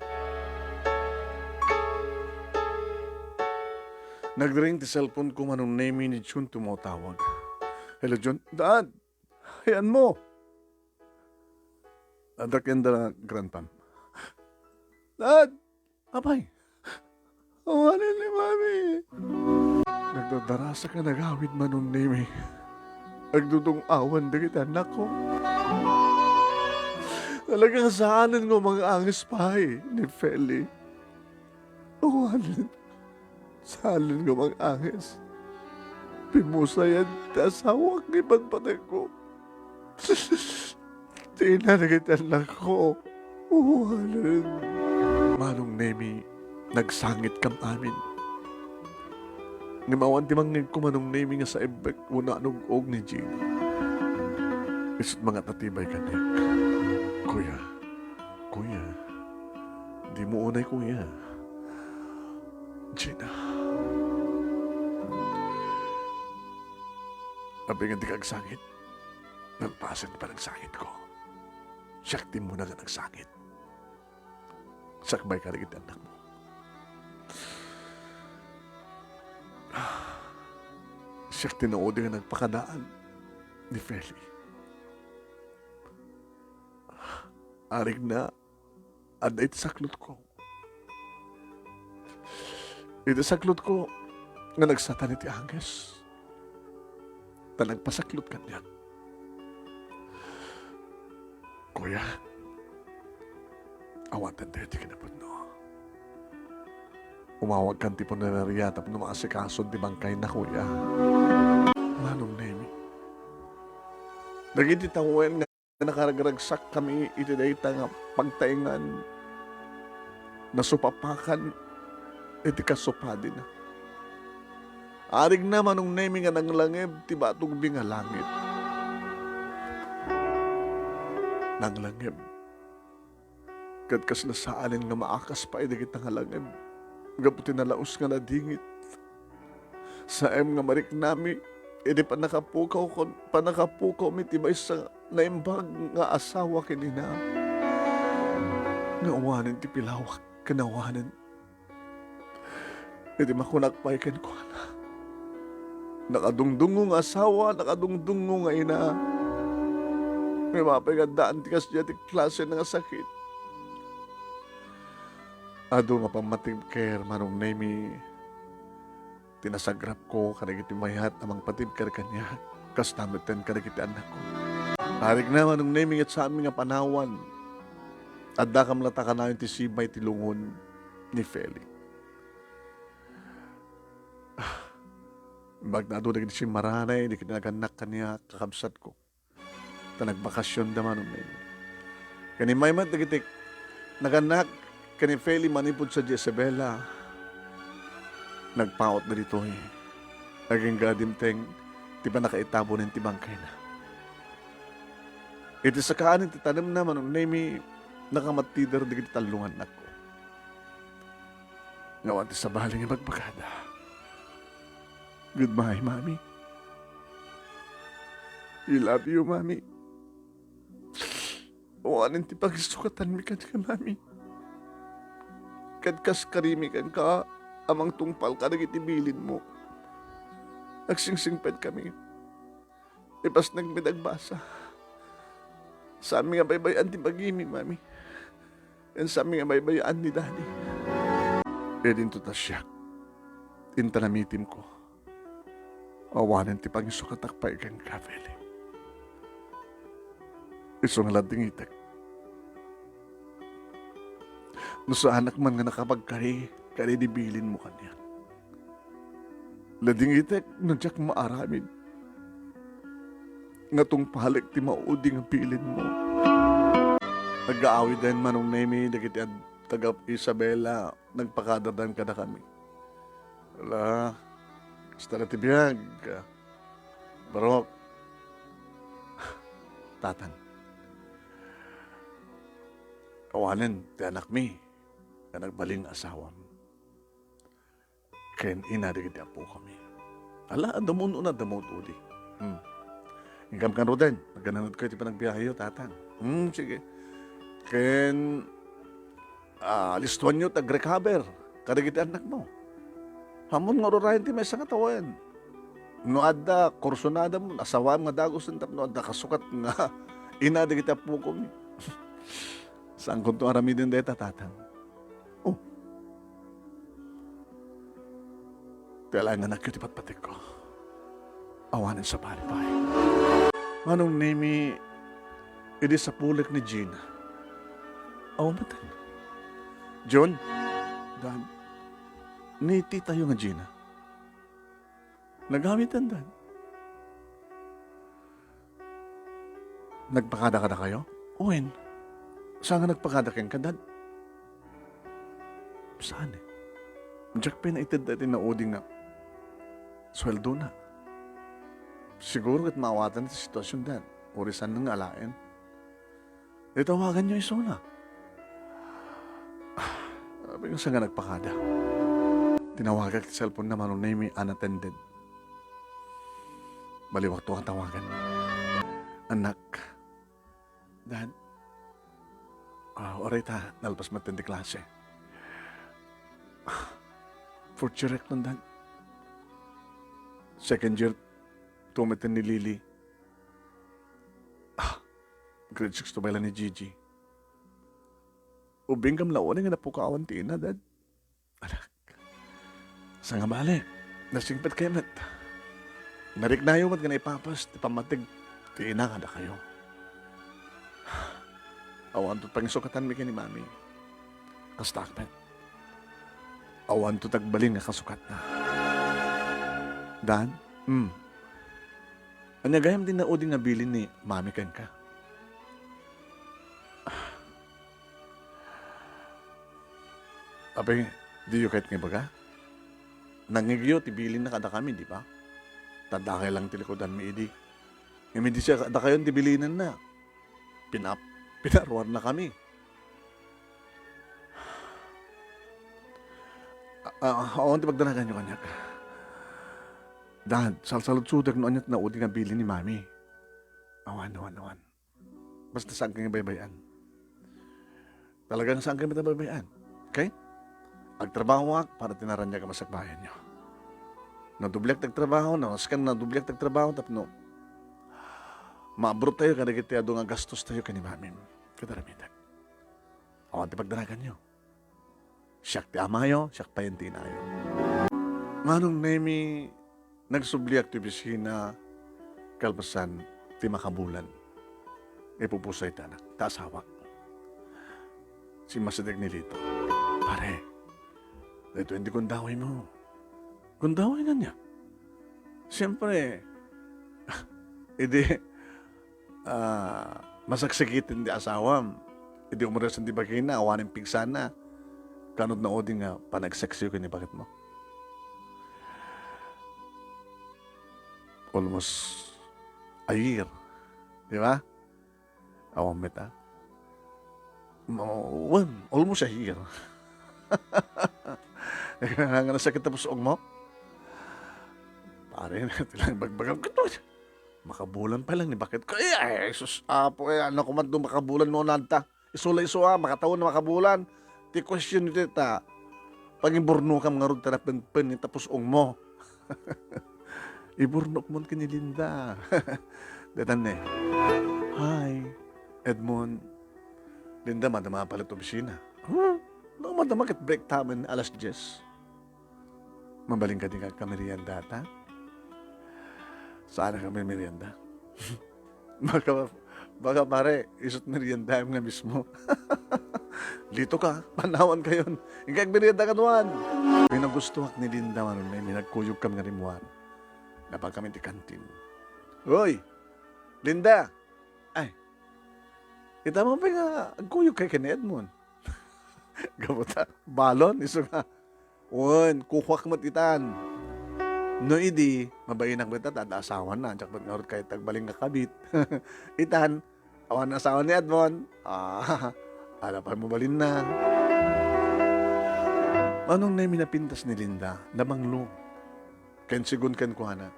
Nagring ti cellphone ko, Manong Nemi, ni Jun ti umatawag. Hello, Jun. Dad! Ayanmo! Adda ken da grandpam. Dad! Apay, awanen ni Mami. Nagdadarasak a nagawid, Manong Nemi. Agdudung-awan dagiti annakko. Talagang saanen nga umang-anges pay ni Feli. Awanen. Saanen nga umang-anges. Pimusayan ti asawak nga ipadpatayko. Ti ina dagiti annakko. Awanen. Manong Nemi, nagsangitkam amin. Ngem awan ti mangngegko, Manong Nemi, nga saibek wenno anug-og ni Gina. Isut' mangatatibay kaniak. Kuya, kuya, dimo unay, kuya. Gina. Apay nga dika agsangit? Nagpasen ti panagsangitko. Siak ti immuna nga nagsangit. Sakbay kadagiti annakmo. Siak ti naudi nga nagpakadaan ni Feli. Arigna, adda iti saklotko. Iti saklotko nga nagsatan iti anges, ta nagpasaklot kaniak. Kuya, awaten tayo ti kinapudno. Umawagkan ti punereria tapno maasikason ti bangkayna, kuya. Manong Nemi, dagiti tawen nga nakaragragsakkami iti dayta nga pagtaengan, nasupapakan iti kasupadina. Arigna, Manong Nemi, nga nanglangeb ti batugmi nga langit. Nanglangeb. Ket kasla saanen nga maakas pay dagita nga langeb gapu ti nalaus nga nadingit. Saem nga mariknami iti pannakapukaw kon-, pannakapukawmi ti maysa naimbag nga asawa ken ina. Nga awanen ti pilawak ken awanen iti makunak pay kenkuana. Nakadungdungngo nga asawa, nakadungdungngo nga ina. Ngem apay nga addaan ti kasdiay ti klase nga sakit? Adu nga pammatibker, Manong Nemi. ti nasagrapko kadagiti mayat a mangpatibker kaniak, kasta metten kadagiti annakko. Narikna, Manong Nemi, ngem saanmi nga panawan. Addakam latta kanayon ti sibay ti lungon ni Feli. Ah, imbag ta adu dagiti simmaranay dagiti nagannak kaniak, kakabsatko. Ta nagbakasionda, Manong Nemi. Ken immay met dagiti nagannak ken ni Feli manipud sadi Isabela, nagpautda ditoy. Agingga dimteng ti pannakaitabonen ti bangkayna. Iti sakaanen ti tanemna, Manong Nemi, nakamattider dagiti tallo nga annakko. Nga awan ti sabali nga ibagbagada. Goodbye, Mami. I love you, Mami. Awanen ti pangisukatanmi kenka, Mami. Ket kas karimi kenka a mangtungpal kadagiti bilinmo. Agsingsingpetkami. Ipasnekmi ti agbasa. Saanmi nga baybay-an ti bagimi, Mami. Ken saanmi nga baybay-an ni Daddy. Idinto ta siak, inta namitimko. Awanen ti pangisukatak pay kenka, Feli. Isu nga ladingitek. No saanak man nga nakapagkari, kari di bilinmo kaniak. Ladingitek no diak maaramid nga tungpalek ti maudi nga bilinmo. Nagaawiden, Manong Nemi, dagiti ad-, taga Isabela, nagpakadadan kadakami. Ala, kasta la ti biag, Barok. Tatang. Awanen ti anakmi nga nagbalin nga asawam ken ina dagiti appokomi. Ala, adda mo unay, adda mo udi. Hmm. Inkam kan ruden, nagananadkayo ti panagbiaheyo, Tatang. Hmm, sige. Ken, ah, listuanyo ti agrecover kadagiti annakmo. Ammom nga ururayen ti maysa nga tawen. No adda kursunadam, asawam nga dagusen tapno adda kasukat nga ina dagiti appokomi. Saankonto aramiden dayta, Tatang. Oh. Ti alaen nga annakyo ti patpatikko. Awanen sabali pay. Manong Nemi, idi sapulek ni Gina. Awan met. Jun? Dad, ni titayo nga Gina. Nagawid, Dad. Nagpakada kadakayo? Wen. Saan nga nagpakada kenka, Dad? Saan eh? Diak pay naitedda ti naudi nga sueldona. Siguro ket maawatan ti situasion, Dad. Uray saan nga alaen. Itawaganyo isuna. Apay nga saan nga nagpakada? Tinawagak ti cellphone na, Manong Nemi, unattended. Baliwakto nga tawagan. Anak. Dad. Ah, uray ta, nalpas met ti klase. Fourth year ek, Dad. Second year two met ni Lily. Ah, grade six to pay la ni Gigi. Ubingam la unay nga napukawan ti ina, Dad. Anak. Saan nga bale, nasingpetkayo met. Nariknayo met nga naipapas ti pammateg ti ina kadakayo. Awanto pangisukatanmi ken ni Mami. Kastaak met. Awanto ti agbalin nga kasukatna. Dad? Hmm. Ania gayam ti naudi nga bilin ni Mami kenka? Apay, diyo kayat nga ibaga? Nangngegyo ti bilinna kadakami, di ba? Ta dakay lang ti likudanmi idi. Ngem idi siak kadakayon ti bilinenna, pinap-, pinaruarnakami. A-, a-, awan ti pagdanaganyo kaniak. Dad, salsaludsodek no ania ti naudi nga bilin ni Mami. Awan, awan, awan. Basta saanka nga baybay-an. Talagang saanka nga baybay-an. Okay? Agtrabahoak para ti naraniag a masakbayanyo. Nadubliak ti agtrabaho, nasken nadubliak ti agtrabaho tapno maabrutayo kadagiti adu nga gastostayo ken ni Mamim. Ket aramidek. Awan ti pagdanaganyo. Siak ti amayo, siak pay ti inayo. Manong Nemi, nagsubliak ti opisina kalpasan ti makabulan. Ipupusoy ta anak, ta asawak. Simmasideg ni Lito. Pare, daytoy ti gundawaymo. Gundaway nga niya. Siyempre, idi, ah, masaksikitan ti asawam, idi umresan ti bagina, awanen pigsana, kanod na udi nga panagseksiyo ken ni baketmo. Almost a year. Di ba? Awan met, ah. Mo-, wen, almost a year. Nga nasakit tapos ugmo? Pare, ti lang bagbagam. Makabulan pa lang ni bakit ko. Eh, ay, sus, apo, eh, ano ko man doon makabulan no nanta. Isu la isu a, makatawen a makabulan. Ti question iti ta, pangiburnokam ngarud ta napenpen ni tapos ugmo. Iburnokmon ken ni Linda. Daytan ne. Hi, Edmond. Linda, madama pala ti opisina. Huh? No, madama ket break time, alas dies. Mabalin kadi nga agkamerienda ta? Saan a kami merienda? Baka, baka pare, isu't meriendaem nga mismo. Lito ka, panawan kayon. Inka agmerienda kaduan. Pinagustuak ni Linda, manong Nemi, nagkuyogkami nga rimmuar. Napan kami ti kantin. Hoy! Linda! Ay, ita mo pa nga agkuyogkay ken ni Edmond. Gapu ta, balon, isu nga. Wen, kukuak met itan. No idi, mabainak met ta, ta adda asawana, diak met ngarud kayat agbalin nga kabit. Itan, awan asawa ni Edmond. Ah, ala pay mabalinna. Manong Nemi, napintas ni Linda, namanglo. Ken sigun kenkuana,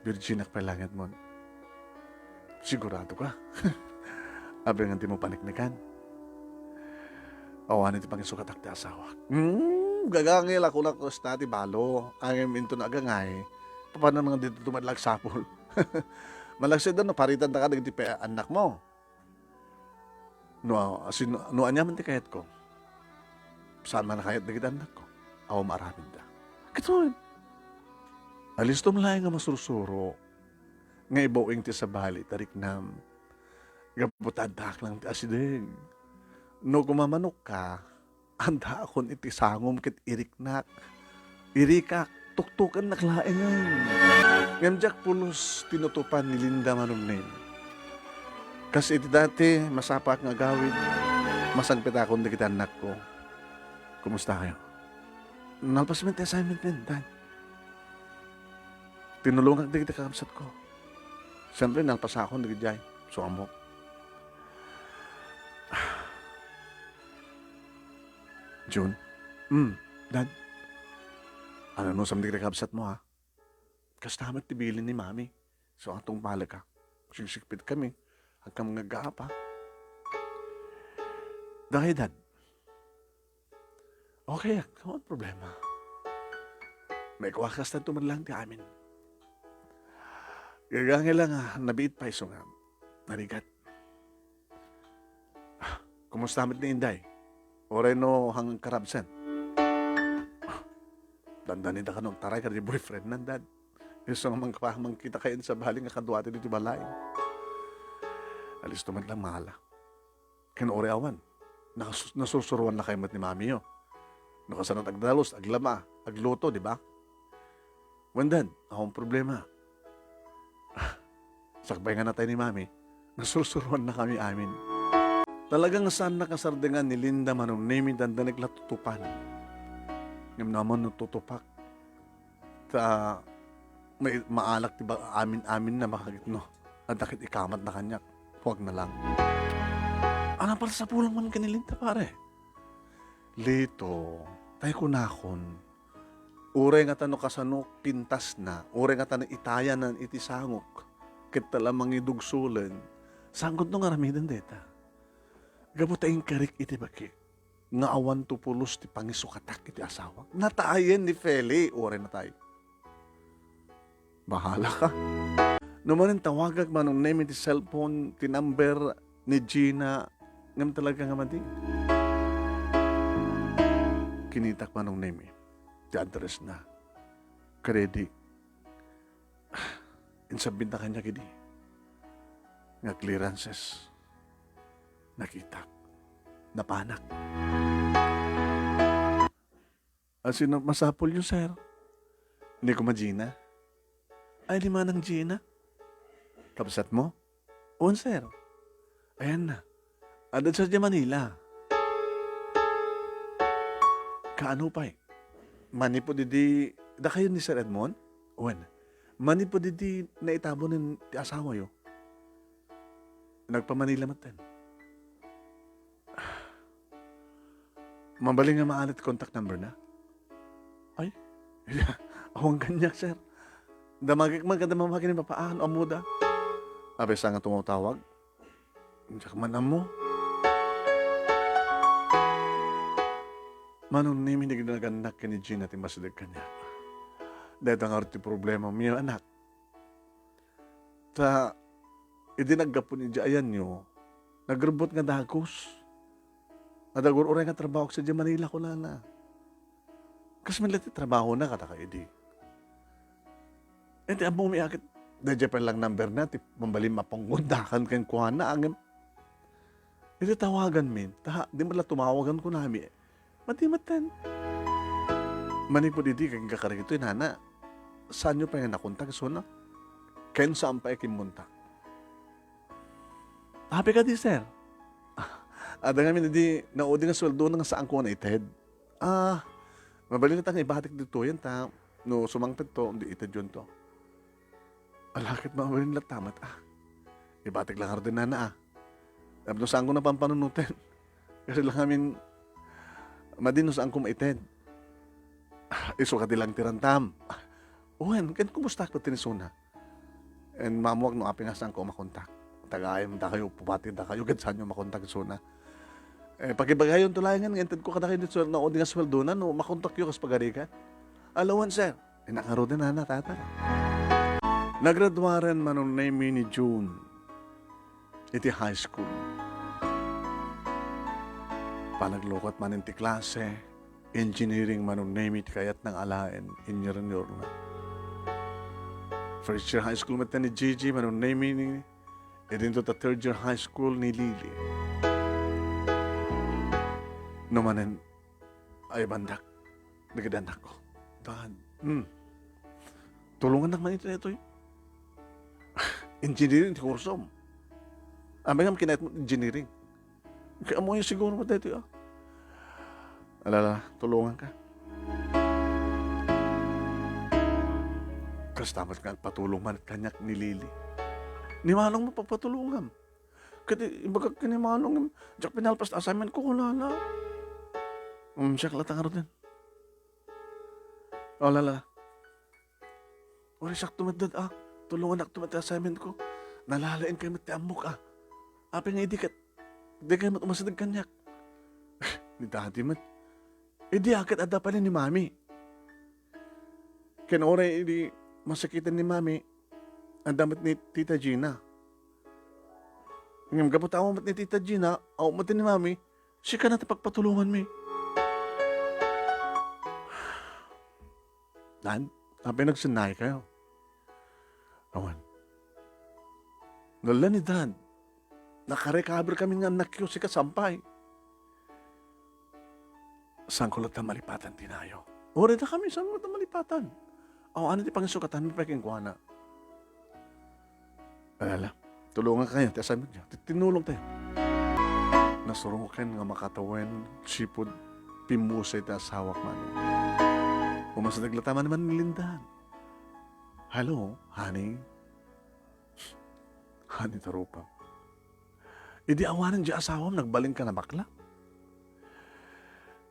Virginak pay langitmon. Sigurado ka? Apay ngata ti mo paniknikan? Awan ti pangisukatak ti asawak. Hmm, gagangay la kunak kasta ti balo. Ngem inton agangay, papanan nga ditoy met la agsapul? Malaksid no, paritanta ka dagiti pe-, annakmo. No, asin-, no aniaman ti kayatko, saan man a kayat dagiti annakko. Awan maaramidda. Ket wen, alistom laeng nga masursuro nga ibaw-ing ti sabali ta riknam. Gapu ta addaak lang ti asideg. No kumamanok ka, andaakon iti sangom ket iriknak. Irikak, tuktukennak laengen. Ngem diak pulos tinutupan ni Linda Manong Nemi. Kas iti dati, masapaak nga agawid, masangpetakon dagiti annakko. Kumusta kayo? Nalpas met ti assignment, Dad. Tinulongak dagiti kakabsatko. Siyempre, nalpasakon dagidiay. So, amok. Jun? Hmm, Dad? Ananusam dagiti kakabsatmo, ha? Kasta met ti bilin ni Mami. So, atungpalek, ha? Sigsigpit kami. Agkam nga aggaap, ha? Dagay, Dad. Okay, awan problema. Maikuakas tanto man lang ti amin. Gagangay lang, ah, nabiit pay isu nga narigat. Ah, kumusta met ni Inday? Uray no hangkarabsen? Ah, dandani da kano agtaray kadi boyfriend nan, Dad. Isu nga mangkapa-, mangkita kayo sa bali nga kaduati ditoy balay. Alisto met lang, mahala. Ken uray awan, nasus-, nasursuruan na kayo met ni Mamiyo. No kasano agdalus, aglama, agluto, di ba? Wen, Dad, awan problema. Sakbay nga natay ni Mami, nasursuruan na kami amin. Talaga nga saan nakasardengan ni Linda Manong Nemi, dandanek la tutupan. Ngem naman no tutupak, ta may maalak ti ba-, amin-amin na makagitno. Adda ket ikamat na kaniak. Huwag na lang. Ana, para sa pulang man kanilinta, pare. Lito, tay kunakon, uray nga ta no kasano pintas na, uray nga ta no itayan na iti sangok, ket ta la mangidugsulen, sangkot no nga aramiden deta. Gapu ta inkarik iti bakik nga awan to pulos ti pangisukatak iti asawak. Natayen ni Feli, uray natay. Bahala ka. No manen tawagak Manong Nemi ti cellphone, ti number ni Gina, ngem talaga nga madi. Kinitak Manong Nemi ti address na. Kadaydi, insubmit na kaniak idi nga clearances, nakitak, napanak. Asino masapulyo, sir? Ni Kuma Gina? Ay, ni Manang Gina? Kabsatmo? Wen, sir. Ayanna. Adda sadiay Manila. Kaano pay? Manipud idi, dakayo ni Sir Edmond? Wen. Manipud idi naitabonen ti asawayo, nagpa-Manila metten. Mabalin nga maalit contact number na? Ay, awan kaniak, sir. Damagek man kada mamagi ni Papa, ah, no ammoda. Apay sa nga tumatawag? Diak man ammo. Manong Nemi, nagnagannak ken ni Gina ti masideg kaniak. Dayta ngarud ti problemami, anak. Ta, idi naggapu ni idiay ayanyo, nagrubbot nga dagus. Adda gur-uray nga trabaho sadiay Manila, kunana. Kas met la ti trabahona kadakayo idi. Iti ammomi a ket, daydiay pay lang number na, ti mabalin mapanggundakan kenkuana, ngem iti tawaganmi, ta, di met la tumawagan kunami. Madi metten. Manipud idi, ken kakarigitoy, nana, saanyo pay nga nakontak isuna? Ken saan pay a kimmontak? Apay kadi, sir? Adda ngamin idi naudi nga sueldona nga saanko nga naited. Ah, mabalin ta nga ibatik ditoyen ta no sumangpetto, di itedyonto. Ala, ket mabalin latta met, ah. Ibatik la ngaruden, nana, ah. Tapno saanko nga pampanunoten. Kasi la ngamin, madi no saanko maited. Ah, isu kadi lang ti rantam. Ah, wen, ken kumustak met ti isuna? Ken mammuak no apay nga saanko makontak. Tagaan dakayo, pupati dakayo, ket saanyo makontak isuna. Eh, pakibagayonto laengen nga intedko kadakayo ditoy naudi nga sueldona no makontakyo kas pagarigan. Ala wen, sir. Innak ngaruden, nana, tata. Nagraduaren Manong Nemi ni June iti high school. Panaglukot manen ti klase, engineering Manong Nemi ti kayatna nga alaen, inyurnyorna. First year high school met ni Gigi, Manong Nemi, ni, idinto ta third year high school ni Lily. No manen, ay bandak. Dagiti annakko. Dad, hmm. Tulongannak man iti daytoy. Engineering ti kursom. Apay ngem kinayatmo engineering? Kay ammoyo siguro met daytoy, ah. Ala, ala, tulonganka. Kasta met nga agpatulong manen kaniak ni Lily. Ni Manong met pagpatulongam. Ket i-, ibagak ken ni Manong, diak pinalpas ti assignment ko, kunana. Um, siak latta ngaruden. O, ala, ala. Uray, siakto met, Dad, ah. Tulongannakto met ti assignment ko. Nalalaing kay met ti ammok, ah. Apay nga idi ket, dikay met umasideg kaniak. Ni Daddy met. Idi a ket adda pay ni Mami. Ken uray idi masakiten ni Mami, adda met ni Tita Gina. Ngem gapu ta awan met ni Tita Gina, awan met ni Mami, sika na ti pagpatulonganmi. Dad, apay nagsennaay kayo? Awan. Nalla ni Dad. Nakarecover kami nga annakyo, sika saan pay. Saanko latta malipatan ti nayo? Uray dakami, saanko latta malipatan? Awan ti pangisukatan mi pay kenkuana. Ala, ala. Tulongankayo ti assignment niyo. Ti-, tinulongtayo. Nasuroken nga makatawen sipud pimmusay ti asawak man. Umasideg latta manen ni Linda. "Hello, honey." Honey, tarupa. Idi awanen diay asawam, nagbalinka nga bakla?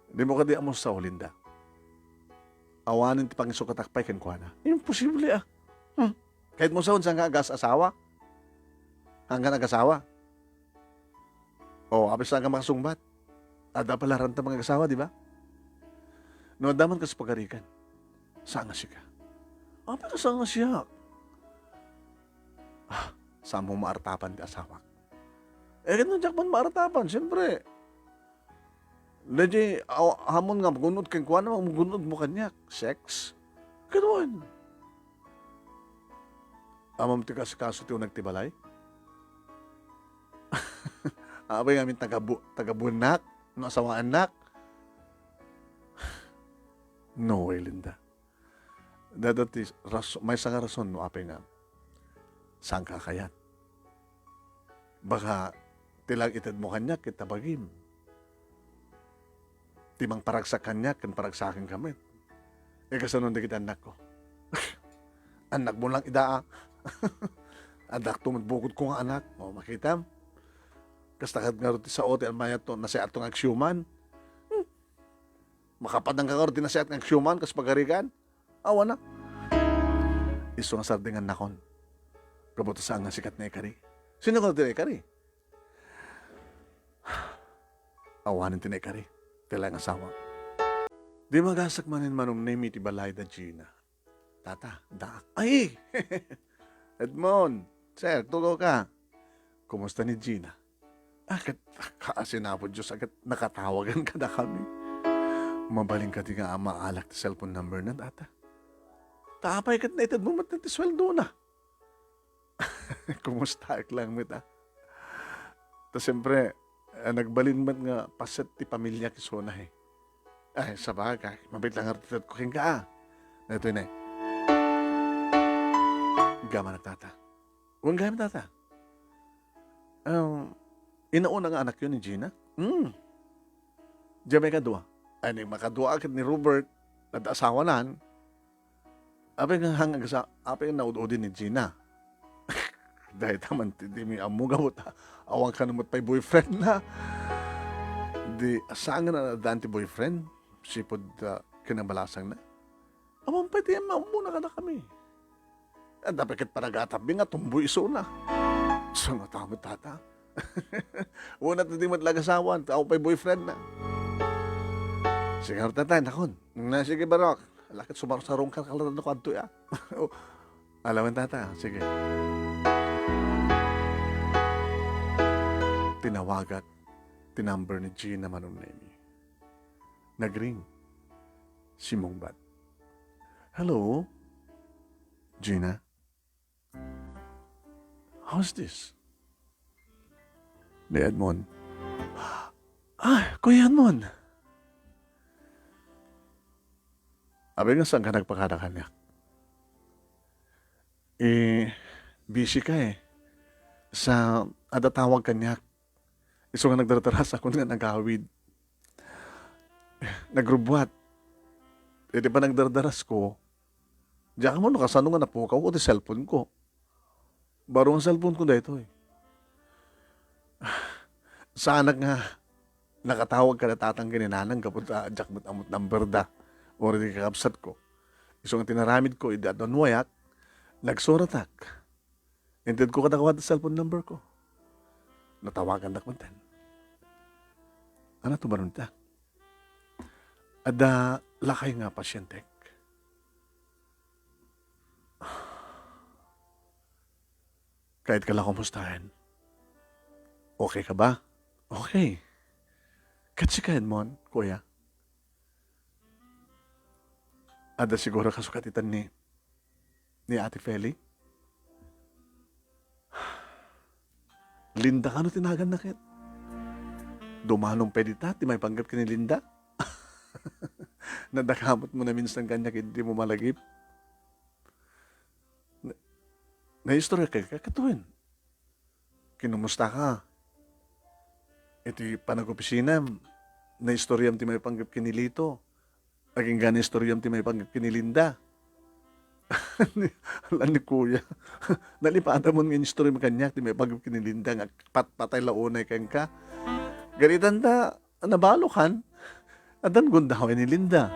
Dimo kadi a musao, Linda? Awanen ti pangisukatak pay kenkuana. Imposible, ah. Hmm. Kayatmo sawen, saanka agas-asawa? Saanka nagasawa? O, apay saanka makasungbat? Adda pay la rantam nga agasawa, di ba? No adda man kas pagarigan, saan nga sika? Apay nga saan nga siak? Ah, saanmo maartapan ti asawak? Eh, ket no diak man maartapan, siyempre. Daydiay, aw-, ammom nga magun-od kenkuana, magun-odmo kaniak. Sex? Ket wen, ammom ti kaasikaso ti uneg ti balay? Apay ngamin taga bu-, taga buennak, no asawaannak? No way, Linda. Dayta ti ras-, maysa nga rason no apay nga saanka a kayat. Baka ti lang itedmo kaniak ket ta bagim. Ti mangparagsak kaniak ken paragsakenka met. E, kasano dagiti annakko? Annakmo lang ida, a. Addakto met bukodko nga anak. O, makitam? Kasta ket ngarud ti sao ti almayatto, nasayaatto nga agsiuman. Hmm. Makapadanka ngarud ti nasayaat nga agsiuman kas pagarigan? Awan a. Isu nga sardengannakon. Gapu ta saan nga sikat naikari. Sino nga ti naikari? Awanen ti naikari. Ti laeng asawa. Di magasek manen Manong Nemi iti balay da Gina. Tata, daak. Ay! Edmond, sir, tugaw ka. Kumusta ni Gina? Ah, ket, kaasi na, Apo Dios, a ket nakatawagan kadakami. Mabalin kadi nga maalak ti cellphone number na, Tata? Ta apay ket naitedmo met ti sueldona? Kumustaek lang met, a. Ta siempre, ah, nagbalin met nga paset ti pamiliak isuna, eh. Ay, sabagay, mabiit lang nga itedko kenka, a. Daytoy ne. Gamanak, Tata. Wen gayam, Tata. Um, inauna nga anakyo ni Gina? Hmm. Diay maikadua. Ay, ni maikadua ket ni Robert, adda asawanan. Apay nga hang agsa-, apay nga naud-udi ni Gina? Dayta man ti, dimi ammo gapu ta awan kano met pay boyfriend na. Di, saan nga addaan ti boyfriend? Sipud, ah, kinabalasangna. Awan pay ti ammo na kadakami. Adda pay ket panagatabi nga tomboy isuna. Sangatamet, Tata. Wen, ta di met la agasawan, ta awan pay boyfriend na. Sige, Tata, nakon. Na, sige, Barok. Ala ket sumarsarongka, kalatan ko adtoy, a. O, ala wen, Tata, sige. Tinawagak ti number ni Gina Manong Nemi. Nagring. Simmungbat. Hello? Gina? How's this? Ni Edmond. Ah, Kuya Edmond! Apay nga saanka nagpakada kaniak? Eh, busy ka, eh. Sa, adda tawag kaniak. Isu nga nagdardarasakon nga nagawid. Nagrubbuat. Iti panagdardarasko, diak ammo no kasano nga napukawko ti cellphone ko. Baro nga cellphone ko daytoy. Saanak nga nakatawag kada tatang ken ni nanang gapu ta diak met ammo ti number da. Uray ti kakabsatko. Isu nga tinaramidko idi adda unnuayak, nagsuratak. Intedko kadakuada ti cellphone number ko. Natawagandak metten. Ania ti umaron ita? Adda lakay nga pasientek. Kayatko la kumustaen. Okay ka ba? Okay. Ket sika, Edmond, kuya? Adda siguro kasukatitan ni, ni Ate Feli? Linda kano ti naganna ket? Dumanon pay dita ti maipanggep ken ni Linda? Nadakamatmo naminsan kaniak idi dimo malagip? Na-, naistorya ka, ka-, ket wen? Kinumustaka? Iti panag-opisinam, naistoryam ti maipanggep ken ni Lito. Agingga naistoryam ti maipanggep ken ni Linda. Ala ni Kuya. Nalipatamon nga inistorya kaniak ti maipanggep ken ni Linda nga patpatay la unay kenka. Garitan ta, nabalokan. Addan gundaway ni Linda.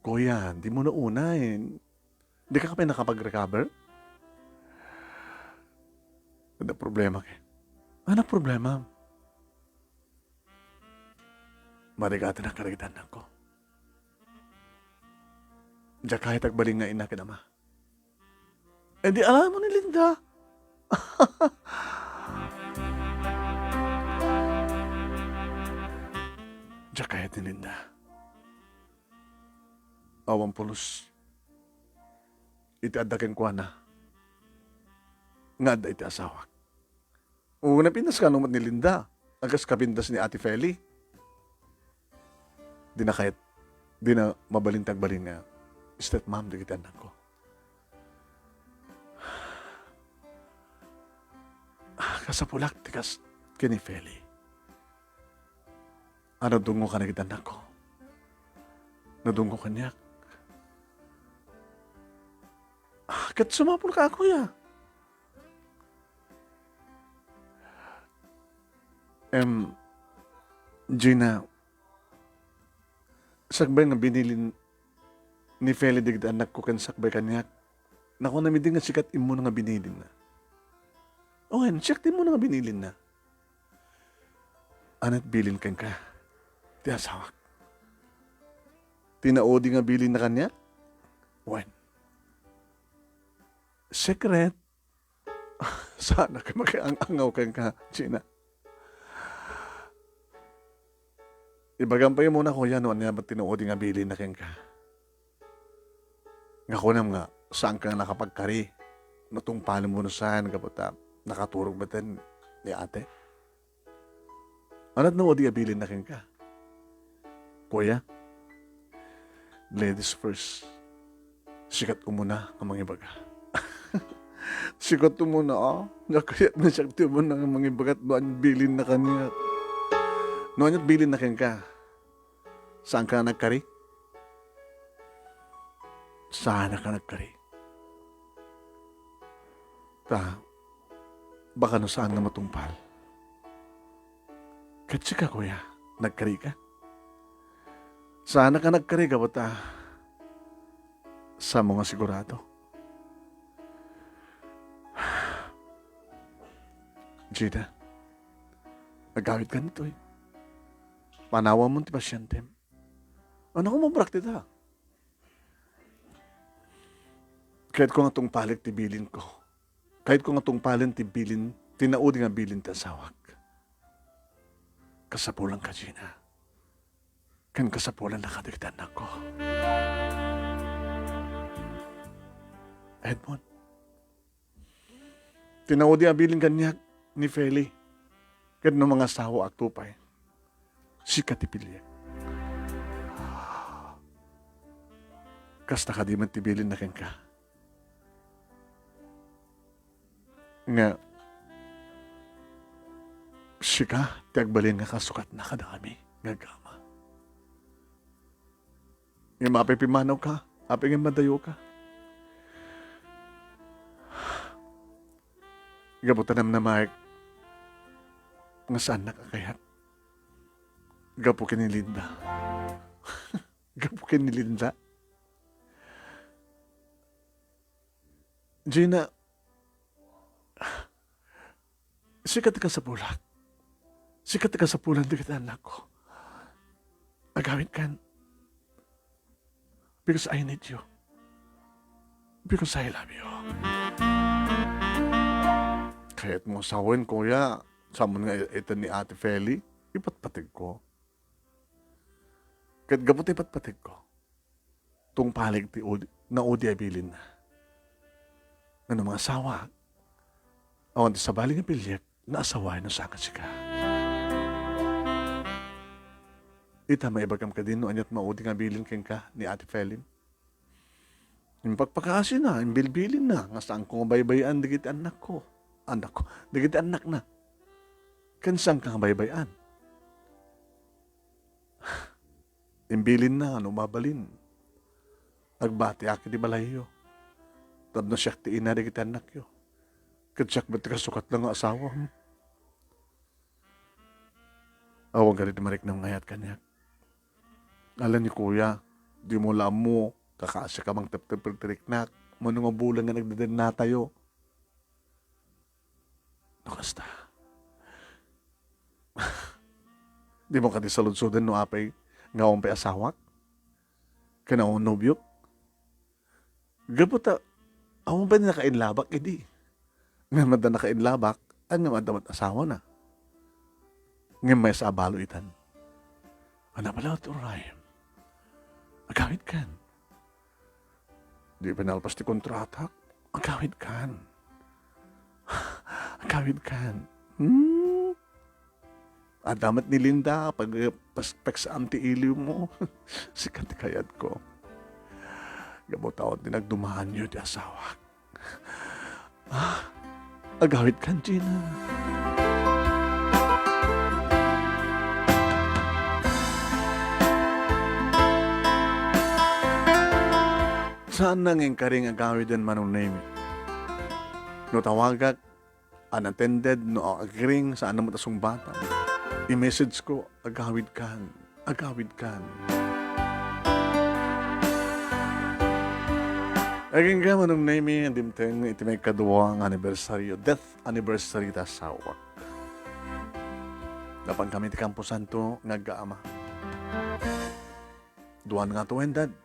Kuya, dimo na unay. Dika pay nakapag-recover? Adda problema kay. Ania problema? Marigatanak kadagiti annakko. Diak kayat agbalin nga ina ken ama. Eh, di alam mo ni Linda. Siak kayat ni Linda. Awan pulos iti adda kenkuana nga adda iti asawak. O, napintas kano met ni Linda, a kas kapintas ni Ate Feli. Dina kayat, dina mabalin ti agbalin nga stepmom dagiti annakko. Ah, kasapulak ti kas ken ni Feli. A, nadungngo kadagiti annakko. Nadungngo kaniak. Ah, ket sumapulka, kuya. Em, Gina, sakbay nga binilin ni Feli dagiti annakko ken sakbay kaniak, nakunam idi nga sikat immuna nga binilinna. Wen, siak ti immuna nga binilinna. Ania't bilin kenka ti asawak? Ti naudi nga bilinna kaniak? Wen, secret. Saanak nga makiang-angaw kenka, Gina. Ibagam pay immuna, kuya, no ania met ti naudi nga bilinna kenka. Nga kunam nga, saanka nga nakapagkari. Natungpalenmo no saan, gapu ta nakaturog metten ni ate. Ania't naudi a bilinna kenka? Kuya, ladies first. Sikat umuna nga mangibaga. Sikat umuna, ah. Nga kayat na siak ti umuna nga mangibaga no ania't bilinna kaniak. No ania't bilinna kenka? Saanka nga nagkari? Saanak nga nagkari. Ta, baka no saan nga matungpal. Ket sika, kuya, nagkarika? Saanak nga nagkari gapu ta saanmo nga sigurado. Gina, agawidkan ditoy. Panawanmon ti pasientem. Ania, umaybrak dita. Kayatko nga tungpalek ti bilinko. Kayatko nga tungpalen ti bilin, ti naudi nga bilin ti asawak. Kasapulanka, Gina. Ken kasapulanna kadagiti annakko. Edmond, ti naudi a bilin kaniak ni Feli, ket no mangasawaak pay, sika ti piliek. Kasta kadi met ti bilinna kenka. Nga, sika ti agbalin nga kasukatna kadakami nga agama. Ngem apay pimmanawka, apay ngem madayoka. Gapu ta namnamaek nga saannak a kayat. Gapu ken ni Linda. Gapu ken ni Linda. Gina, sika ti kasapulak. Sika ti kasapulan dagiti annakko. Agawidkan. Because I need you. Because I love you. Kayatmo asawen, kuya, saanmon nga iten ni Ate Feli, ipatpategko. Ket gapu ta ipatpategko, tungpalek ti udi, naudi a bilinna. Nga no mangasawaak, awan ti sabali nga piliek nga asawaen no saan nga sika. Ita, maibagam kadi no ania't maudi nga bilin kenka ni Ate Feli? Impakpakaasina, imbilbilinna, nga saanko nga baybay-an dagiti annakko. Annakko, dagiti annakna. Ken saanka nga baybay-an. Imbilinna nga no mabalin, agbatiak iti balayyo. Tapno siak ti ina dagiti annakyo. Ket siak met ti kasukatna nga asawa. Hmm. Awan kadi ti mariknam nga ayat kaniak. Ala ni kuya, dimo la ammo, kakaasika mangteptep ti riknak, mano nga bulan nga nagdadennatayo. No kasta, dimo kadi saludsoden no apay nga awan pay asawak? Ken awan nobiok? Gapu ta, awan pay nakainlabak idi. Ngem adda nakainlabak, ngem adda met asawana. Ngem maysa a balo itan. Ania balet, uray? Agawidkan. Di pinalpas ti kontratak. Agawidkan. Agawidkan. Hmm? Adda met ni Linda, pag-, pas-, pagsaam ti iliwmo. Sika ti kayatko. Gapu ta awan ti nagdumaanyo ti asawak. Ah, agawidkan, Gina. Saan na nga inkari nga agawiden, Manong Nemi? No tawagak, unattended, no ag-ring, saan na met a sungbatan. I-message ko, agawidkan. Agawidkan. Agingga, Manong Nemi, dimteng iti maikadua nga anibersaryo, death anniversary ta asawak. Napankami ti kamposanto nga aggaama. Duan nga tuwen, Dad.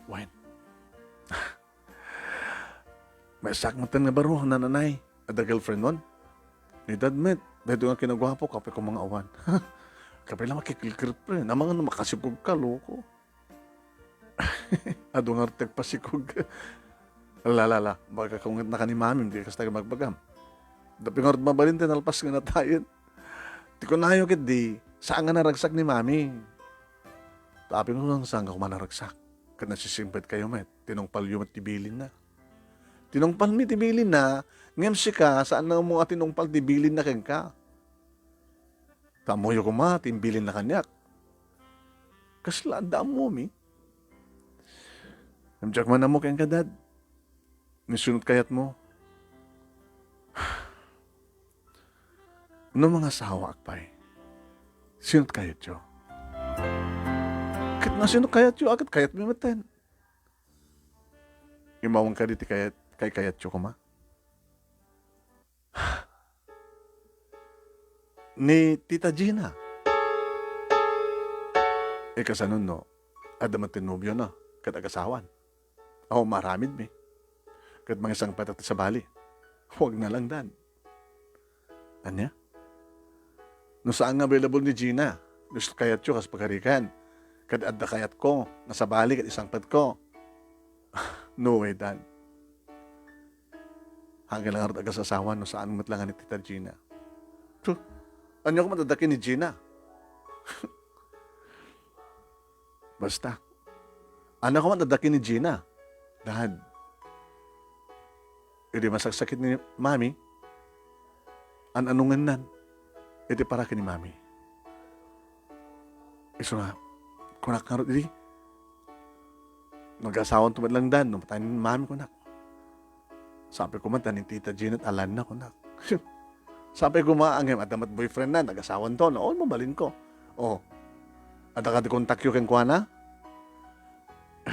Wen. Maysaak metten nga baro, nananay. Adda girlfriendon? Ni Dad met, daytoy nga kinaguapo, apay koma nga awan. Apay la makikilkirpre, amangan no makasikog ka, loko. Adu nga ti agpasikog. La, la, la, baga kung naka ni Mami, di kasta magbagam. Dapay ngarud mabalin ti nalpas nga natayen. Ti kunayo ketdi, saan nga naragsak ni Mami. Tapno saan nga koma naragsak. Ket nasisimpet kayo met, tinungpalyo met ti bilinna. Tinungpalmi ti bilinna, ngem sika, saan na mo a tinungpal ti bilinna kenka. Ta ammoyo koma ti imbilinna kaniak. Kasla adda ammomi? Ngem diak man ammo kenka, Dad. No sino't kayatmo? No mangasawaak pay, sino't kayatyo? Ket no sino't kayatyo, a ket kayatmi metten. Immawang kadi ti kayat-, kaykayatyo koma? Ni Tita Gina. E, kasano no adda met ti nobio na ket agasawan? Aw, maaramidmi. Ket mangisangpetak ti sabali. Huwag na lang, Dan. Ania? No saan nga available ni Gina, no isu kayatyo kas pagarikan, ket adda kayatko nga sabali ket isangpetko. No way, Dan. Haanka la ngarud agasasawa no saan met la nga ni Tita Gina. Puh, ania koma adda ken ni Gina? Basta, ania koma adda ken ni Gina? Dad, idi masaksakit ni Mami, an-anongennan iti para ken ni Mami. Isu nga, kunak ngarud idi, "Nagasawanto met lang, Dan, no matayen ni Mami," kunak. Sapay koma, "Ta ni Tita Jeanette, alanna," kunak. Sapay koma, "Ngem adda met boyfriendna, nagasawanto, no?" "O, mabalinko." "O, adda kadi kontakyo kenkuana?"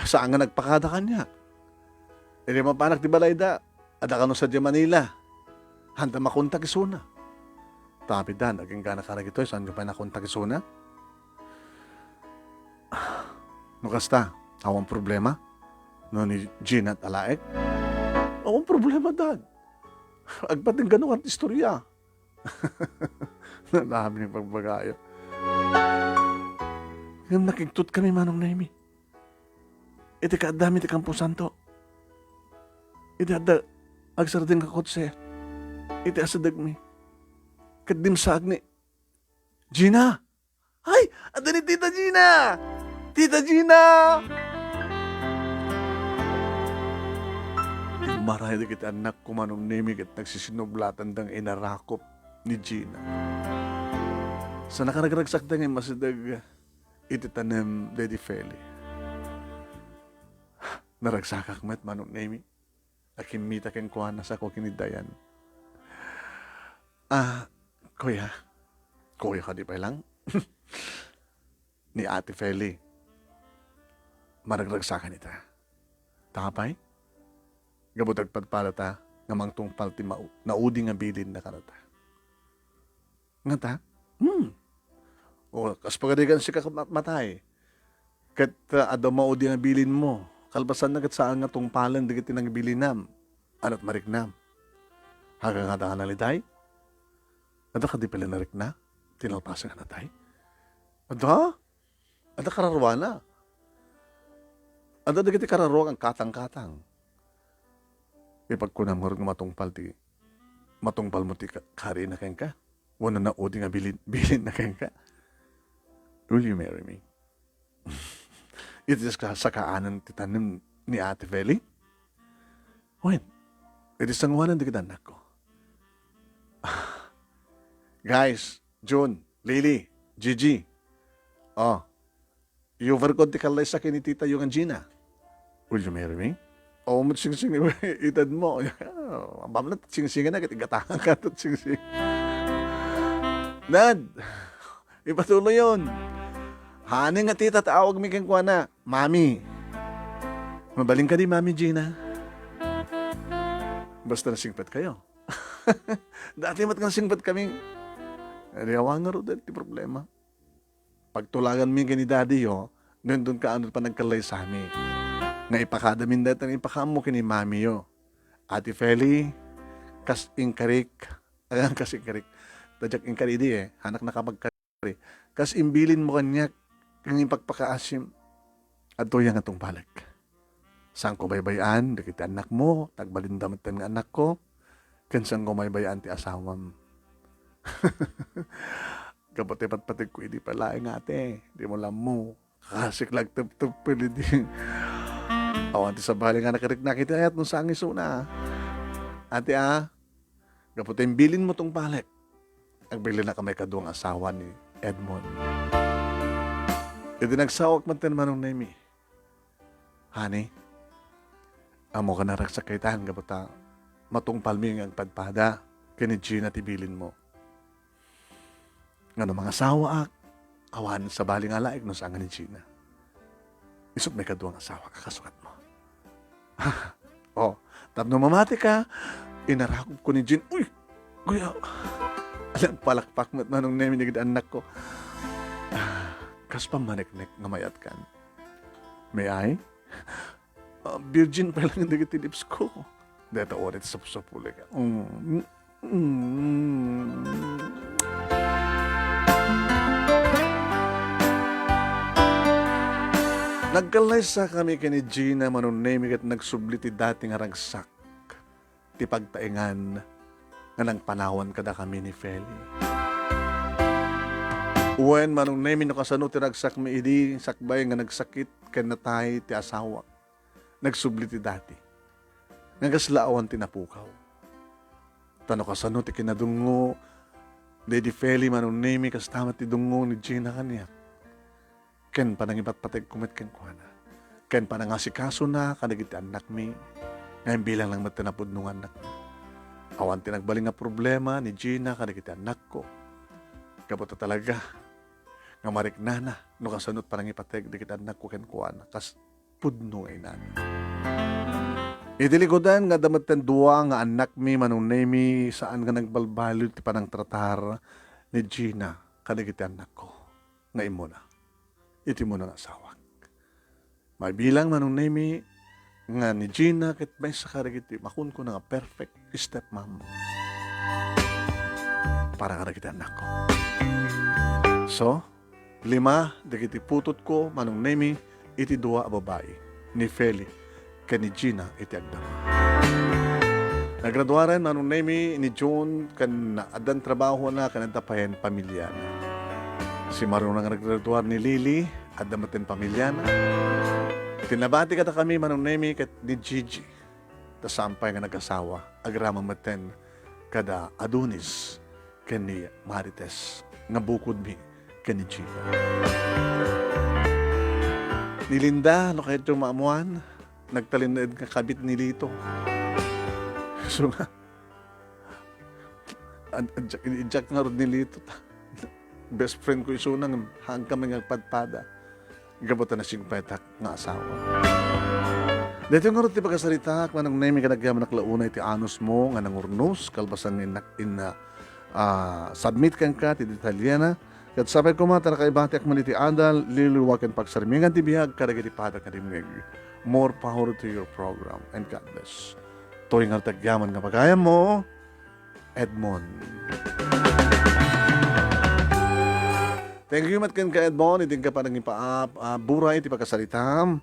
Saan nga nagpakada kaniak. Idi mapanak ti balayda, adda kano sadiay Manila. Haanta makontak isuna. Tapno, Dan, agingganak a dagitoy, saanyo pay nakontak isuna? No kasta, awan problema? No ni Jeanette alaek? Awan problema, Dad. Agpatinggano kan ti istorya. Nanami ni pagbagayo. Ngem nakigtot kami, Manong Nemi. Iti kaaddami ti kamposanto. Iti adda agsardeng a kotse. Iti asidegmi. Ket dimsaag ni Gina. Ay, adda ni Tita Gina! Tita Gina! Immaray dagiti annakko, Manong Nemi, ket nagsisinublatan dang inarakop ni Gina. Sa nakaragragsakda nga immasideg iti tanem daydi Feli. Naragsakak met, Manong Nemi. Akimmita kenkuana, sako ken ni Dayan. "Ah, kuya." Kuya kadi pay lang? "Ni Ate Feli, maragragsakan ita. Ta apay? Gapu ta agpadpadata nga mangtungpal ti mau-, naudi nga bilinna kanata." "Ngata?" "Hmm. O, kas pagarigan sika ket ma-, matay. Ket, ah, adda maudi nga bilinmo. Kalpasanna ket saan nga tungpalen dagiti nagbilinam. Ania't mariknam? Haga ngata nga naliday? Adda kadi pay la narikna? Tinalpasen nga natay?" "Adda? Adda kararuana. Adda dagiti kararuak nga katang-katang. Ipagkunam ngarud nga matungpal ti, matungpal mo ti ka-, karina kenka? Wenno naudi nga bilin, bilin na kenka? Will you marry me? Iti saka-, sakaanan ti tanem ni Ate Feli? Wen, iti sangoanan dagiti annakko. Guys, June, Lily, Gigi. Oh, you overcome ti kallaysa ken ni tita yo nga Gina. Will you marry me? Oh, met singsing itedmo. Mabablat singsing na, ket igatangan ka to singsing. Nad, ipatuloy yon. Honey nga tita, ta awagmi kenkuana, Mami. Mabalin kadi, Mami Gina? Basta nasingpet kayo. Dati met nga nasingpet kami. Adi, awan ngarud ti problema. Pagtulaganmi ken ni Daddy yo, no inton kaano panagkallaysami. Nga ipakadamin dayta nga ipakaammo ken ni Mami yo. Ate Feli, kas inkarik, agan kas inkarik. Tadiak inkari di eh, anak nakapagkari. Kas imbilin mo kaniak, nga ipakpakaasim, adtoy nga tungpalek. Saanko baybay-an dagiti annakmo, ta agbalinda metten nga annakko, ken saanko baybay-an ti asawam. Gapu ti patpategko idi pay laeng, ate, dimo lammo. Kasik la agteptep idi. Awan ti sabali nga nakariknak iti ayat no saan nga isuna. Ate, a, gapu ta imbilinmo tungpalek, agbilinnak a maikadua nga asawa ni Edmond. Idi nagsawak metten, Manong Nemi, Honey, ammoka a nagsakit gapu ta matungpalmi nga agpadpada ken ni Gina ti bilinmo. Nga no mangasawaak, awan sabali nga laeng no saan nga ni Gina. Isut' maikadua nga asawa a kasukatmo. Oh, tapno mamatika, inarakupko ni Gina. Uy! Kuya, nagpalakpak met, Manong Nemi, dagiti annakko. Kas pammaneknek nga mayatkan. May I? Ah, virgin pa lang dagiti lips ko. Deta ulit sapsapuli ka. Mm. Mm. Nagkallaysakami ken ni Gina, Manong Nemi, ket nagsubli ti dati nga ragsak ti pagtaengan nga nangpanawan kadakami ni Feli. Wen, Manong Nemi, no kasano ti ragsakmi idi sakbay nga nagsakit ken natay ti asawak. Nagsubli ti dati nga kasla awan ti napukaw. Ta no kasano ti kinadungngo daydi Feli, Manong Nemi, kasta met ti dungngo ni Gina kaniak. Ken panangipatpategko met kenkuana, ken panangasikasona kadagiti annakmi, nga imbilang lang met ti napudno nga annakna. Awan ti nagbalin nga problema ni Gina kadagiti annakko. Gapu ta talaga nga mariknana no kasano ti panangipateg dagiti annakko kenkuana kas pudno nga inana. Iti likudan nga adda metten dua nga annakmi, Manong Nemi, saan nga nagbalbaliw ti panangtratar ni Gina kadagiti annakko nga immuna iti immuna nga asawak. Maibilang, Manong Nemi, nga ni Gina ket maysa kadagiti makunkuna nga perfect stepmom para kadagiti annakko. So, lima dagiti putotko, Manong Nemi, iti dua a babai, ni Feli ken ni Gina iti agdama. Nagraduaren, Manong Nemi, ni June, ken addan trabahona ken adda payen pamiliana. Simmaruno nga naggraduar ni Lily, adda metten pamiliana. Ti nabati kadakami, Manong Nemi, ket ni Gigi. Ta saan pay nga nagasawa, agraman metten kada Adonis ken ni Marites nga bukodmi ken ni Gina. Ni Linda, no kayatyo maammuan, nagtalinaed nga kabit ni Lito. So nga, Ad-, adjak, adjak ngarud ni Lito. Best friend ko isuna nga haan kami nga agpadpada. Gapu ta nasingpetak nga asawa. Daytoy ngarud ti pakasaritaak, Manong Nemi, ket agyamanak la unay iti anusmo nga nangurnos, kalpasan nga innak-, inna-, ah, submit kenka ti detalyena. Ket sapay koma ta nakaibatiak man iti adal, liwliwa ken pagsarmingan ti biag kadagiti padak nga dimngeg. More power to your program, and God bless. Toy ngarud ti agyaman nga pagayammo, Edmond. Thank you met ken ka Edmond, iti ka panaging pa, ah, buray iti pagkasaritam.